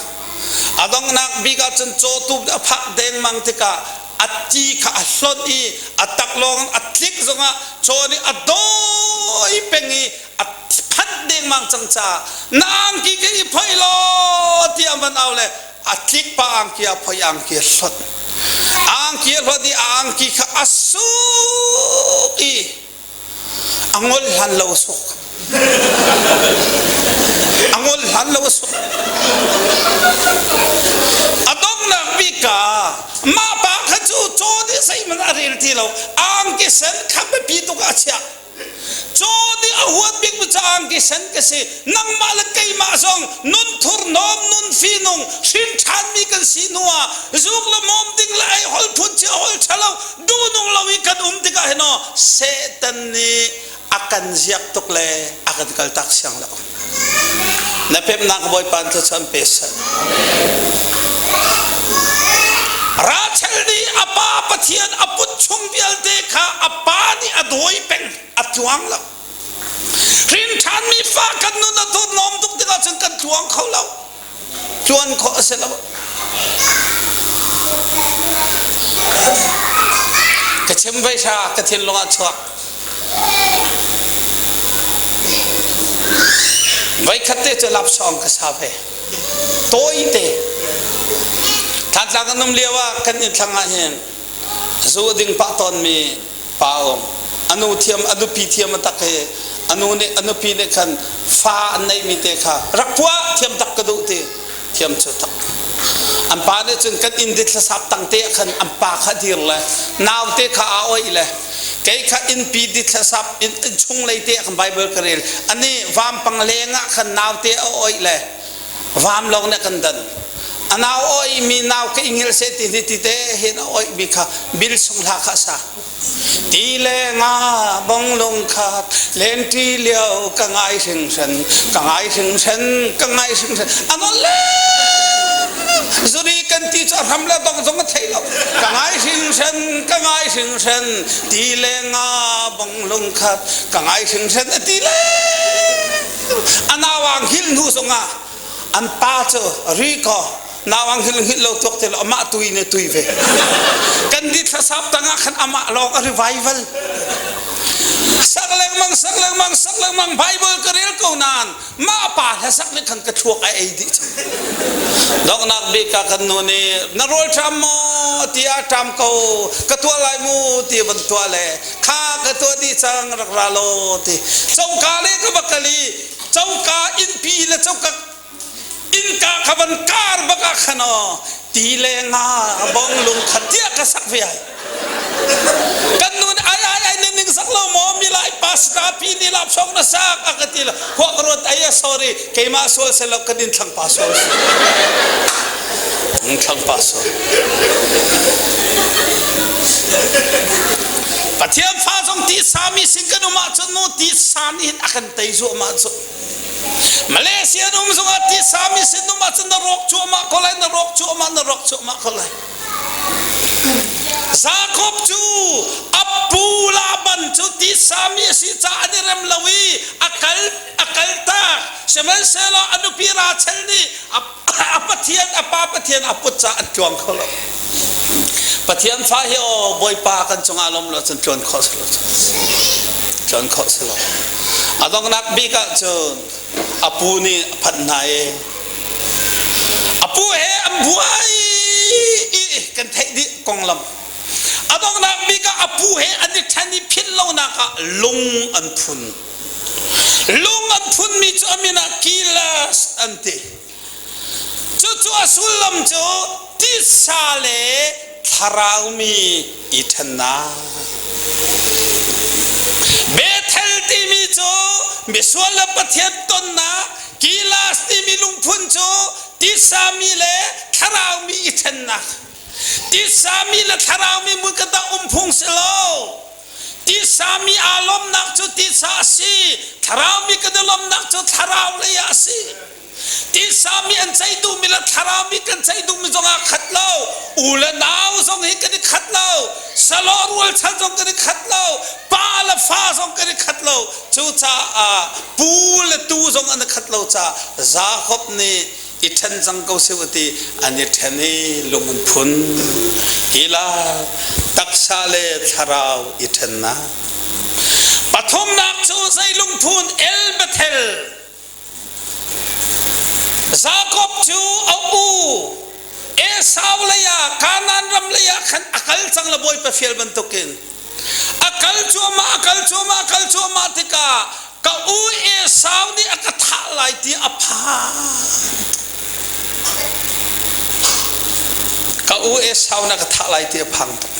A donghnak bik ahcun cawtu a phak dengmang tikah a ti kha a hlonh i a taklawng in a tlik zongah caw nih a dawi peng i a phanh dengmang cang caah na angki ka i phoih law tiah an van au le a tlik pa angki a phoih angki a hlonh angki a hlonh i a angki kha a suk i A ngol hlan lo a suk. A ngol hlan lo a suk. A donghnak bik ah mah pa kha cu caw nih zeihmanh a rel ti lo. Angki sen kha biapi tuk ah a chiah. Caw nih a huat bik mi cu angki sen ka si. Nangmah le keimah zong nun thurhnawm, nun fihnung, hrin ṭhanmi kan si hnu ah zuk le mawm ding le ei hol phun ci a hol ṭhalo duhnung lo i kan um tikah hin aw Satan nih a kan ziak tuk le a kan kaltak siang lo. Na pemnak Bawipa thluachuah an pe seh. Rachel nih a pa Pathian a put chung vialte kha a pa nih a dawi peng a tluang lo. Hrin ṭhanmi fa kan nun a thurhnawm tuk tikah cun kan tluang kho lo. Tluan khawh a si lo. Ka chim vai hra ka thinlung ah chuak. Voikhat te cu lapsawng ka sa ve. Tawi te. Thantlang kan um lio ah kan inn thlang ah hin zu a ding pah tawnmi pa um anu thiam a nupi thiam a tak hi anu nih a nupi nih khan fa an neihmi te kha rak puah thiam tak ka duh ti thiam cu tak an pa nih cun kan inn ditlasap tang te ah khan an pa kha dir le nau te kha a oih le kei kha innpi ditlasap inn chung lei te ah khan bible ka rel ani vampang leng ah khan nau te a oih le Vam lawng nih kan dan. A nau oi mi nau ka ingil se ti ni ti te hin a oi mi kha bil sung hla kha sa. Ti le nga bong lung khat len ti lio ka ngai hringhran ka ngai hringhran ka ngai hringhran ano le zuri kan ti chu ram le dong zong a thei lo ka ngai hringhran ka ngai hringhran ti le nga bong lung khat ka ngai hringhran a ti le A nauang hil hnu zongah an pa cu ri kaw nauang hil hngilh lo tuak te lo amah tui ne tui ve. Kan di thlasap tangah khan amah lawng a revival. Sak lengmang sak lengmang sak lengmang Bible ka rel ko nain mah pa hlasak nih khan ka thluak a ei dih cang. Donghnak bik ah kan nu nih na rawl ṭam maw tiah ṭam ko ka tuah lai mu ti van tuah le kha ka tuah dih cang rak ra law ti coka le ka va kal i coka innpi le coka innka kha van kar bak ah khan aw ti le nga bong lung khat tiah ka sak ve ai kan nu nih ai ai ai ning ning sak lo maw mi lai pastor pi ni lap song na sak a ka ti lo khua ka ruat ai sorry keimah sual se lo kan in thlang pa sual thlang pa sual Pathian fa zong ti sami sin kan um ahcun mu ti sa nih hin a kan tei zuahmah cu Malaysia um zongah ti sami sin um ahcun na rawk cuahmah ko lai na rawk cuahmah na rawk cuahmah ko lai Jakob cu a pu Laban cu tisami a si caah an i rem lo i a kal a kaltak. Sihmanhsehlaw a nupi Rachel nih a Pathian a pa Pathian a put caah an tluang kho lo. Pathian fa hi aw Bawipa kan cungah lawm lo cun tluan khawh si lo. Tluan khawh si lo. A donghnak bik ah cun a pu nih a phanh hna i a pu he an buai i kan theih dih konglam a donghnak bik ah a pu he an i ṭhen i philh lonak ah lung an phun lung an phunmi cu a min ah Gilas an ti cucu a sullam cu titsa le thlaraumi i ṭhennak. Bethel timi cu misual le Pathian tonnak, Gilas timi lungphun cu titsami le thlaraumi i ṭhennak. Titsami le thlaraumi mun ka dah um phung si lo. Titsami aa lawmnak cu titsa a si, thlaraumi kan i lawmnak cu thlarau lei ah a si. Tisami an ceih duhmi le thlaraumi kan ceih duhmi zong aa khat lo. U le nau zong hi kan i khat lo. Salo rualchan zong kan i khat lo. Pa le fa zong kan i khat lo. Cucaah pu le tu zong an i khat lo caah Jakob nih I ṭhen cang ko seh u ti an i ṭhen i lung an phun. Ila taksa le thlarau i ṭhennak. Pathumnak cu zei lungphun El Bethel. Jakob cu a u Esau lei ah Kanaan ram lei ah khan a kal cang le Bawipa fial bantukin a kal cuahmah a kal cuahmah a kal cuahmah tikah ka u Esau nih a ka thah lai ti a phan. Ka u Esau na ka thah lai ti a phang tuk.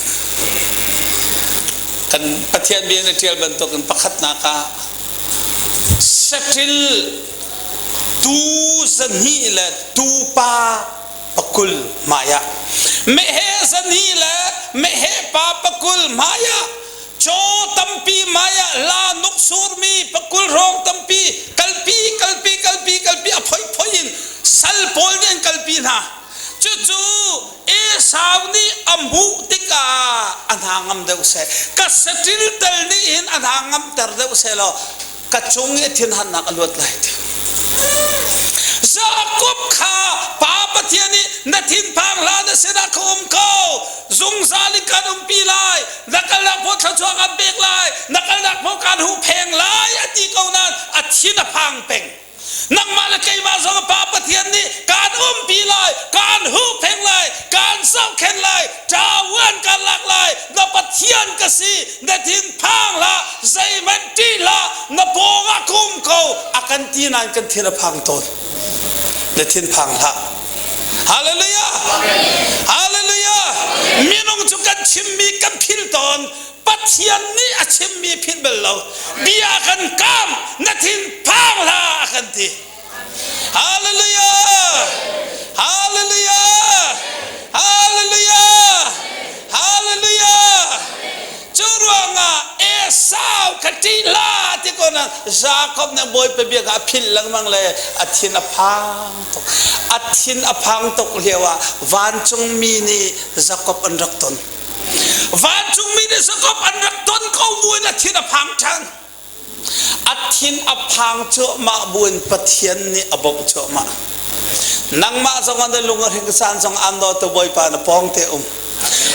Kan Pathian bia na ṭial bantukin pakhatnak ah saṭil tuu zahnih le tuupa pakul hmaiah meheh zahnih le meheh pa pakul hmaiah caw tampi hmaiah la nuk surmi pakul hrawng tampi kalpi kalpi kalpi kalpi a phoiphoi in sal pawl nih an kalpi hna. Cucu Esau nih a hmuh tikah a hna ngam deuh seh. Ka saṭil tal nih hin a hna ngamter deuh seh law ka cung i a thinhannak a luat lai ti. Jakob kha Pa Pathian nih na thinphang hlah na sinah ka um ko zungzal in kan umpi lai na kalnak phaw thluachuah kan pek lai na kalnak phaw kan huhpheng lai a ti ko nain a thin a phang peng. Nangmah le keimah zong Pa Pathian nih kaan umpi lai, kaan huhphenh lai, kaan zohkhenh lai, ṭavuan kaan lak lai, na Pathian ka si, na thinphang hlah, zeihmanh ṭih hlah, na pawngah ka um ko, a kan ti nain kan thin a phang tawn. Na thinphang hlah. Hallelujah! Hallelujah! Minung cu kan chimmi kan phil tawn. Pathian nih a chimmi philh bal lo. Bia kan kam, na thin phang hlah a kan ti. Hallelujah! Hallelujah! Hallelujah! Hallelujah! Cu ruangah Esau kha ṭih hlah ti ko na Jakob nih Bawipa bia kha a philh lengmang le a thin a phang tuk. A thin a phang tuk lio ah vancungmi nih Jakob an rak ton. Vancungmi nih Jakob an rak ton ko buin a thin a phang ṭhan. A thin a phang cuahmah buin Pathian nih a bawmh cuahmah. Nangmah zong na lung a hring caan zong aan dawtu Bawipa na pawng te um.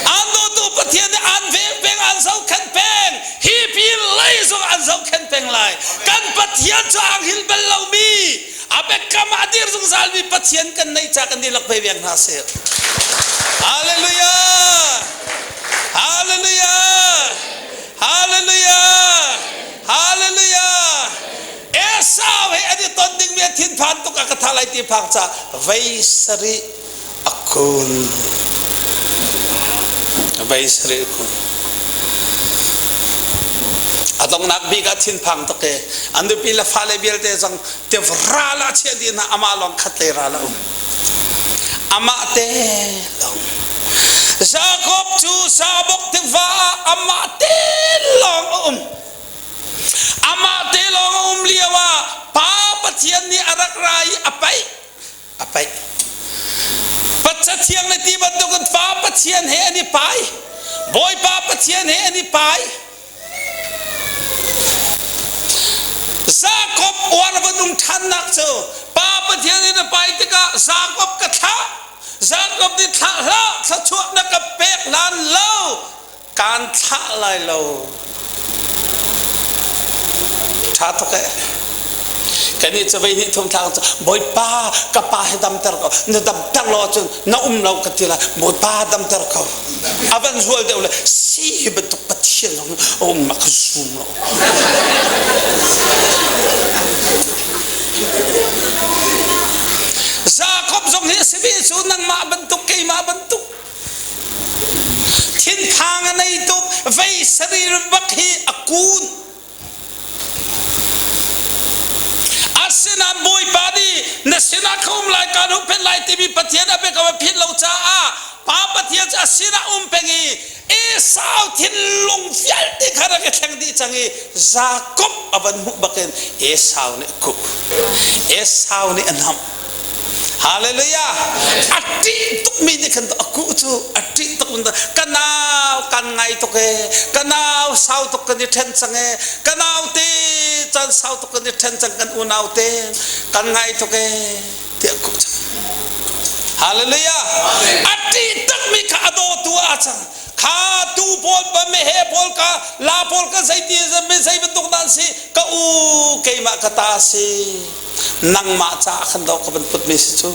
Aan dawtu Pathian nih aan veng peng, aan zohkhenh peng. Hi pi lei zong aan zohkhenh peng lai. Kan Pathian cu ang hil bal lomi, a biakam ah a dir zungzalmi Pathian kan neih ca kan dihlak ve veng hna seh. Hallelujah! Hallelujah! Hallelujah! Hallelujah! Esau he an i ton dingmi a thinphan tuk a ka tha lai ti phang ca vei sarih a kun. Vei sarih a kun. A donghnak bik ah thinphang tuk e. An nupi le fale vialte zong tiv ral ah chiah dih hna amah lawng khat lei ral a um. Amah te lawng. Jakob cu Sabok tiva ah amah te lawng a um. Amah te lawng a um lio ah Pa Pathian nih a rak ra i a paih. A paih. Patca thiang le ti bantukin Pa Pathian he an i pai. Bawipa Pathian he an i pai. Jakob uar van um ṭhannak cu Pa Pathian in a pai tikah Jakob ka thlah. Jakob nih thlah hlah, thluachuah na ka pek hlan lo, kaan thlah lai lo. Ṭha tuk eh. Kannih cu vei hnih thum thla cu Bawipa ka pa hi damter ko na damter lo ahcun na um lo ka ti lai Bawipa damter ko a van zual deuh le si hi bantuk Pathian zong a um ma ka zum lo Jakob zong hi a si ve cu nangmah bantuk keimah bantuk thinphang a nei tuk vei sarir bak hi a kun Asinain Bawipa nih na sinah ka um lai, kaan huhphenh lai timi Pathian a biakam a philh lo caah Pa Pathian cu a sinah um peng i Esau thinlung vialte kha rak i thleng dih cang i Jakob a van hmuh bakin Esau nih a kuh. Esau nih a hnamh. Hallelujah! A ṭih tukmi nih khan a kuh cu a ṭih tuk ka nau kan ngai tuk e ka nau sau tuk kan i ṭhen cang e ka nau te caan sau tuk kan i ṭhen cang kan unau te kan ngai tuk e tiah kuh cang. Hallelujah. A ṭih takmi kha a dawtu ah a cang. Kha tu pawl ba mehe pawl ka la pawl ka zeiti zei bantuk dah an si ka u keimah ka ta si nangmah caah khan do ka van putmi si cu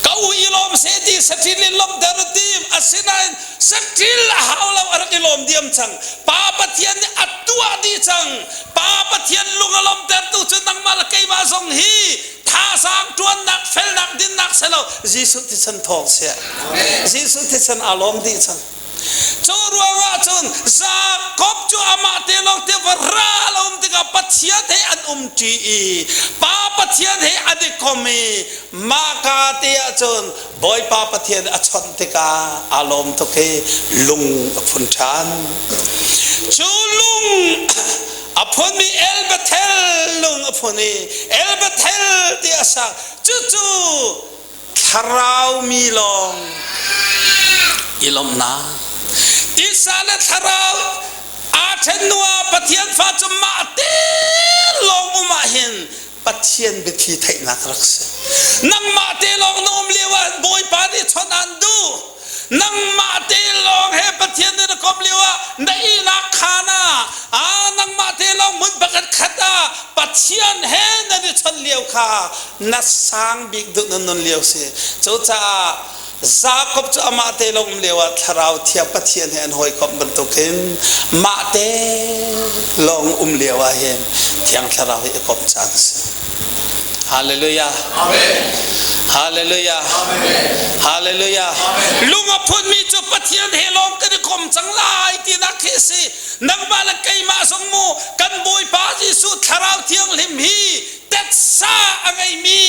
ka u i lawm se ti saṭil in lawmter a tim asinain saṭil a hau lo a rak i lawm diam cang pa Pathian nih a tuah dih cang pa Pathian lung a lawmtertu cu nangmah le keimah zong hi thazaang ṭuannak felnak dinnak si lo Jesuh thisen thawng si Jesuh thisen aa lawm dih cang Cu ruangah cun Jakob cu amah te lawng te va ra lo um tikah Pathian he an um ṭi i Pa Pathian he an i kom i mahka te ah cun Bawipa Pathian a chawnh tikah aa lawm tuk i lung a phun ṭhan. Cu lung a phunmi El Bethel lung a phun i El Bethel ti a sak. Cucu thlarau mi lawng i lawmhnak tisa le thlarau aa ṭhen hnu ah Pathian fa cu mah te lawng um ah hin Pathian biathli theihnak rak si. Nangmah te lawng na um lio ah Bawipa nih chawnh aan duh. Nangmah te lawng he Pathian nih na komh lio ah na ihnak khaan ah ah nangmah te lawng hmun pakhat khat ah Pathian he nan i chawnh lio kha na sang bik duh na nun lio si. Cucaah Jakob cu amah te lawng um lio ah thlarau thiang Pathian he an hawikomh bantukin mah te lawng um lio ah hin thiang thlarau hi i komh caan a si. Hallelujah. Amen. Hallelujah. Amen. Hallelujah. Amen. Lung a phunmi cu Pathian he lawng kan i kom cang lai tinak khi a si. Nangmah le keimah zong mu kan Bawipa Jesuh Thlarau Thianghlim hi tetsa a ngeimi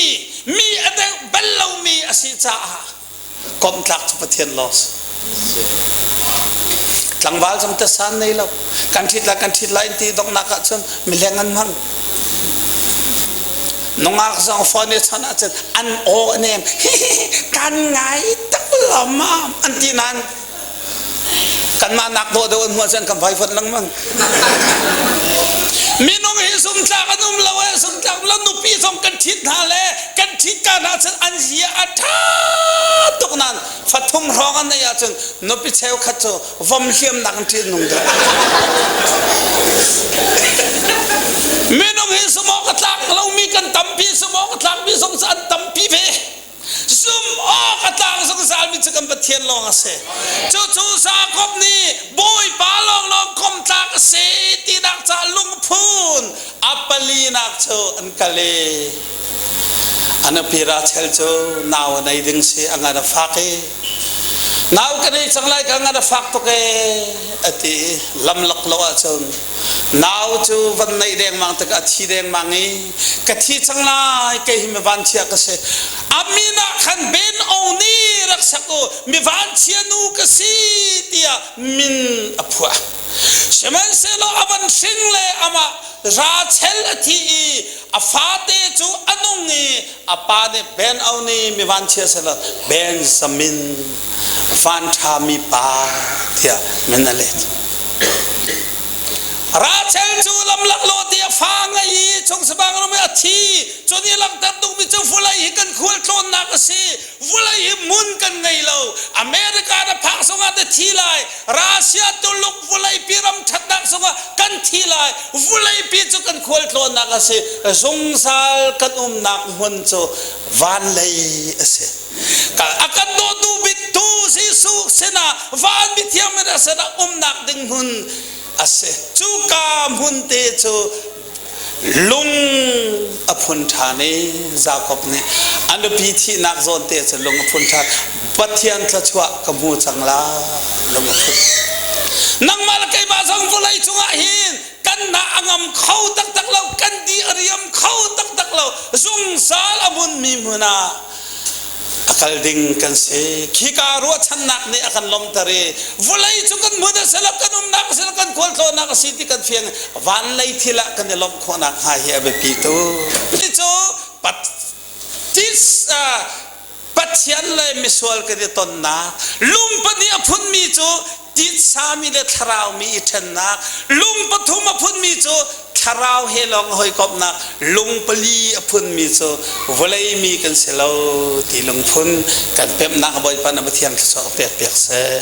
mi a deuh bal lomi a si caah komhtlak cu Pathian lawng si. Tlangval zong tesan nei lo. Kan ṭhit lai kan ṭhit lai ti donghnak ahcun mileng an hmang. Nungak zong phone i chawnh ahcun an aw a nem. Kan ngai tak lo mam an ti nain kanmah nak dawh deuh an hmuh ahcun kan vaivuan lengmang. Minung hi zumtlak an um lo eh zumtlak lo nupi zong kan ṭhit hna le kan ṭhit ka hna cun an zia a ṭha tuk nain fathum hrawng an neih ahcun nupi cheukhat cu vom hliamnak in ṭih nung deuh. Minung hi zumh awk a tlak lomi kan tampi zumh awk a tlakmi zong cu an tampi ve. Zumh awk a tlak zungzalmi cu kan Pathian lawng a si. Cucu Jakob nih Bawipa lawnglawng komtlak a si tinak caah lungphun a palinak cu an kal i a nupi Rachel cu nau a nei ding si a ngan a fak i nau ka nei cang lai ka ngan a fak tuk e a ti i lamlak lo ahcun nau cu van neih dengmang tikah a thi dengmang i ka thi cang lai kei hi mi vanchia ka si a min ah khan Ben Oni rak sak u mi vanchia nu ka si tiah min a phuah sihmanhsehlaw a van hring le amah Rachel a thi i a fate cu a nung i a pa nih Ben Oni mi vanchia selaw Benjamin vanṭhami pa tiah min a let. Rachel cu lamlak law ti a fa ngei i chung sabang rum i a thi. Cu nih langhter duhmi cu vulei hi kan khualtlawnnak a si. Vulei hi hmun kan ngei lo. America na phak zongah na thi lai. Russia Tuluk vuleipi ram ṭhatnak zongah kan thi lai. Vuleipi cu kan khualtlawnnak a si. Zungzal kan umnak hmun cu van lei a si. A kan dawtu bik tu Jesuh sinah van mithiang mi sinah umnak ding hmun a si. Cuka hmun te cu lung a phun ṭhan i Jakob nih a nupi thihnak zawn te cu lung a phun ṭhan. Pathian thluachuah ka hmu cang la lung a phun. Nangmah le keimah zong vawlei cungah hin kan hna a ngam kho taktak lo, kan di a riam kho taktak lo, zungzal a hmunmi hmun ah a kal ding kan si. Khika ruahchannak nih a kan lawmter i vawlei cu kan hmun a si lo, kan umnak a si lo, kan khualtlawnnak a si ti kan fiang. Van lei thil ah kan i lawmh khawhnak hnga hi a biapi tu. Cu Pathian le misual kan i tonnak, lung pahnih a phunmi cu titsami le thlaraumi i ṭhennak, lung pathum a phunmi cu Thlarau he lawng hawikomhnak lungpali a phunmi cu vawlei mi kan si lo ti lungphun kan pemhnak Bawipa na Pathian thluachuah pek piak seh.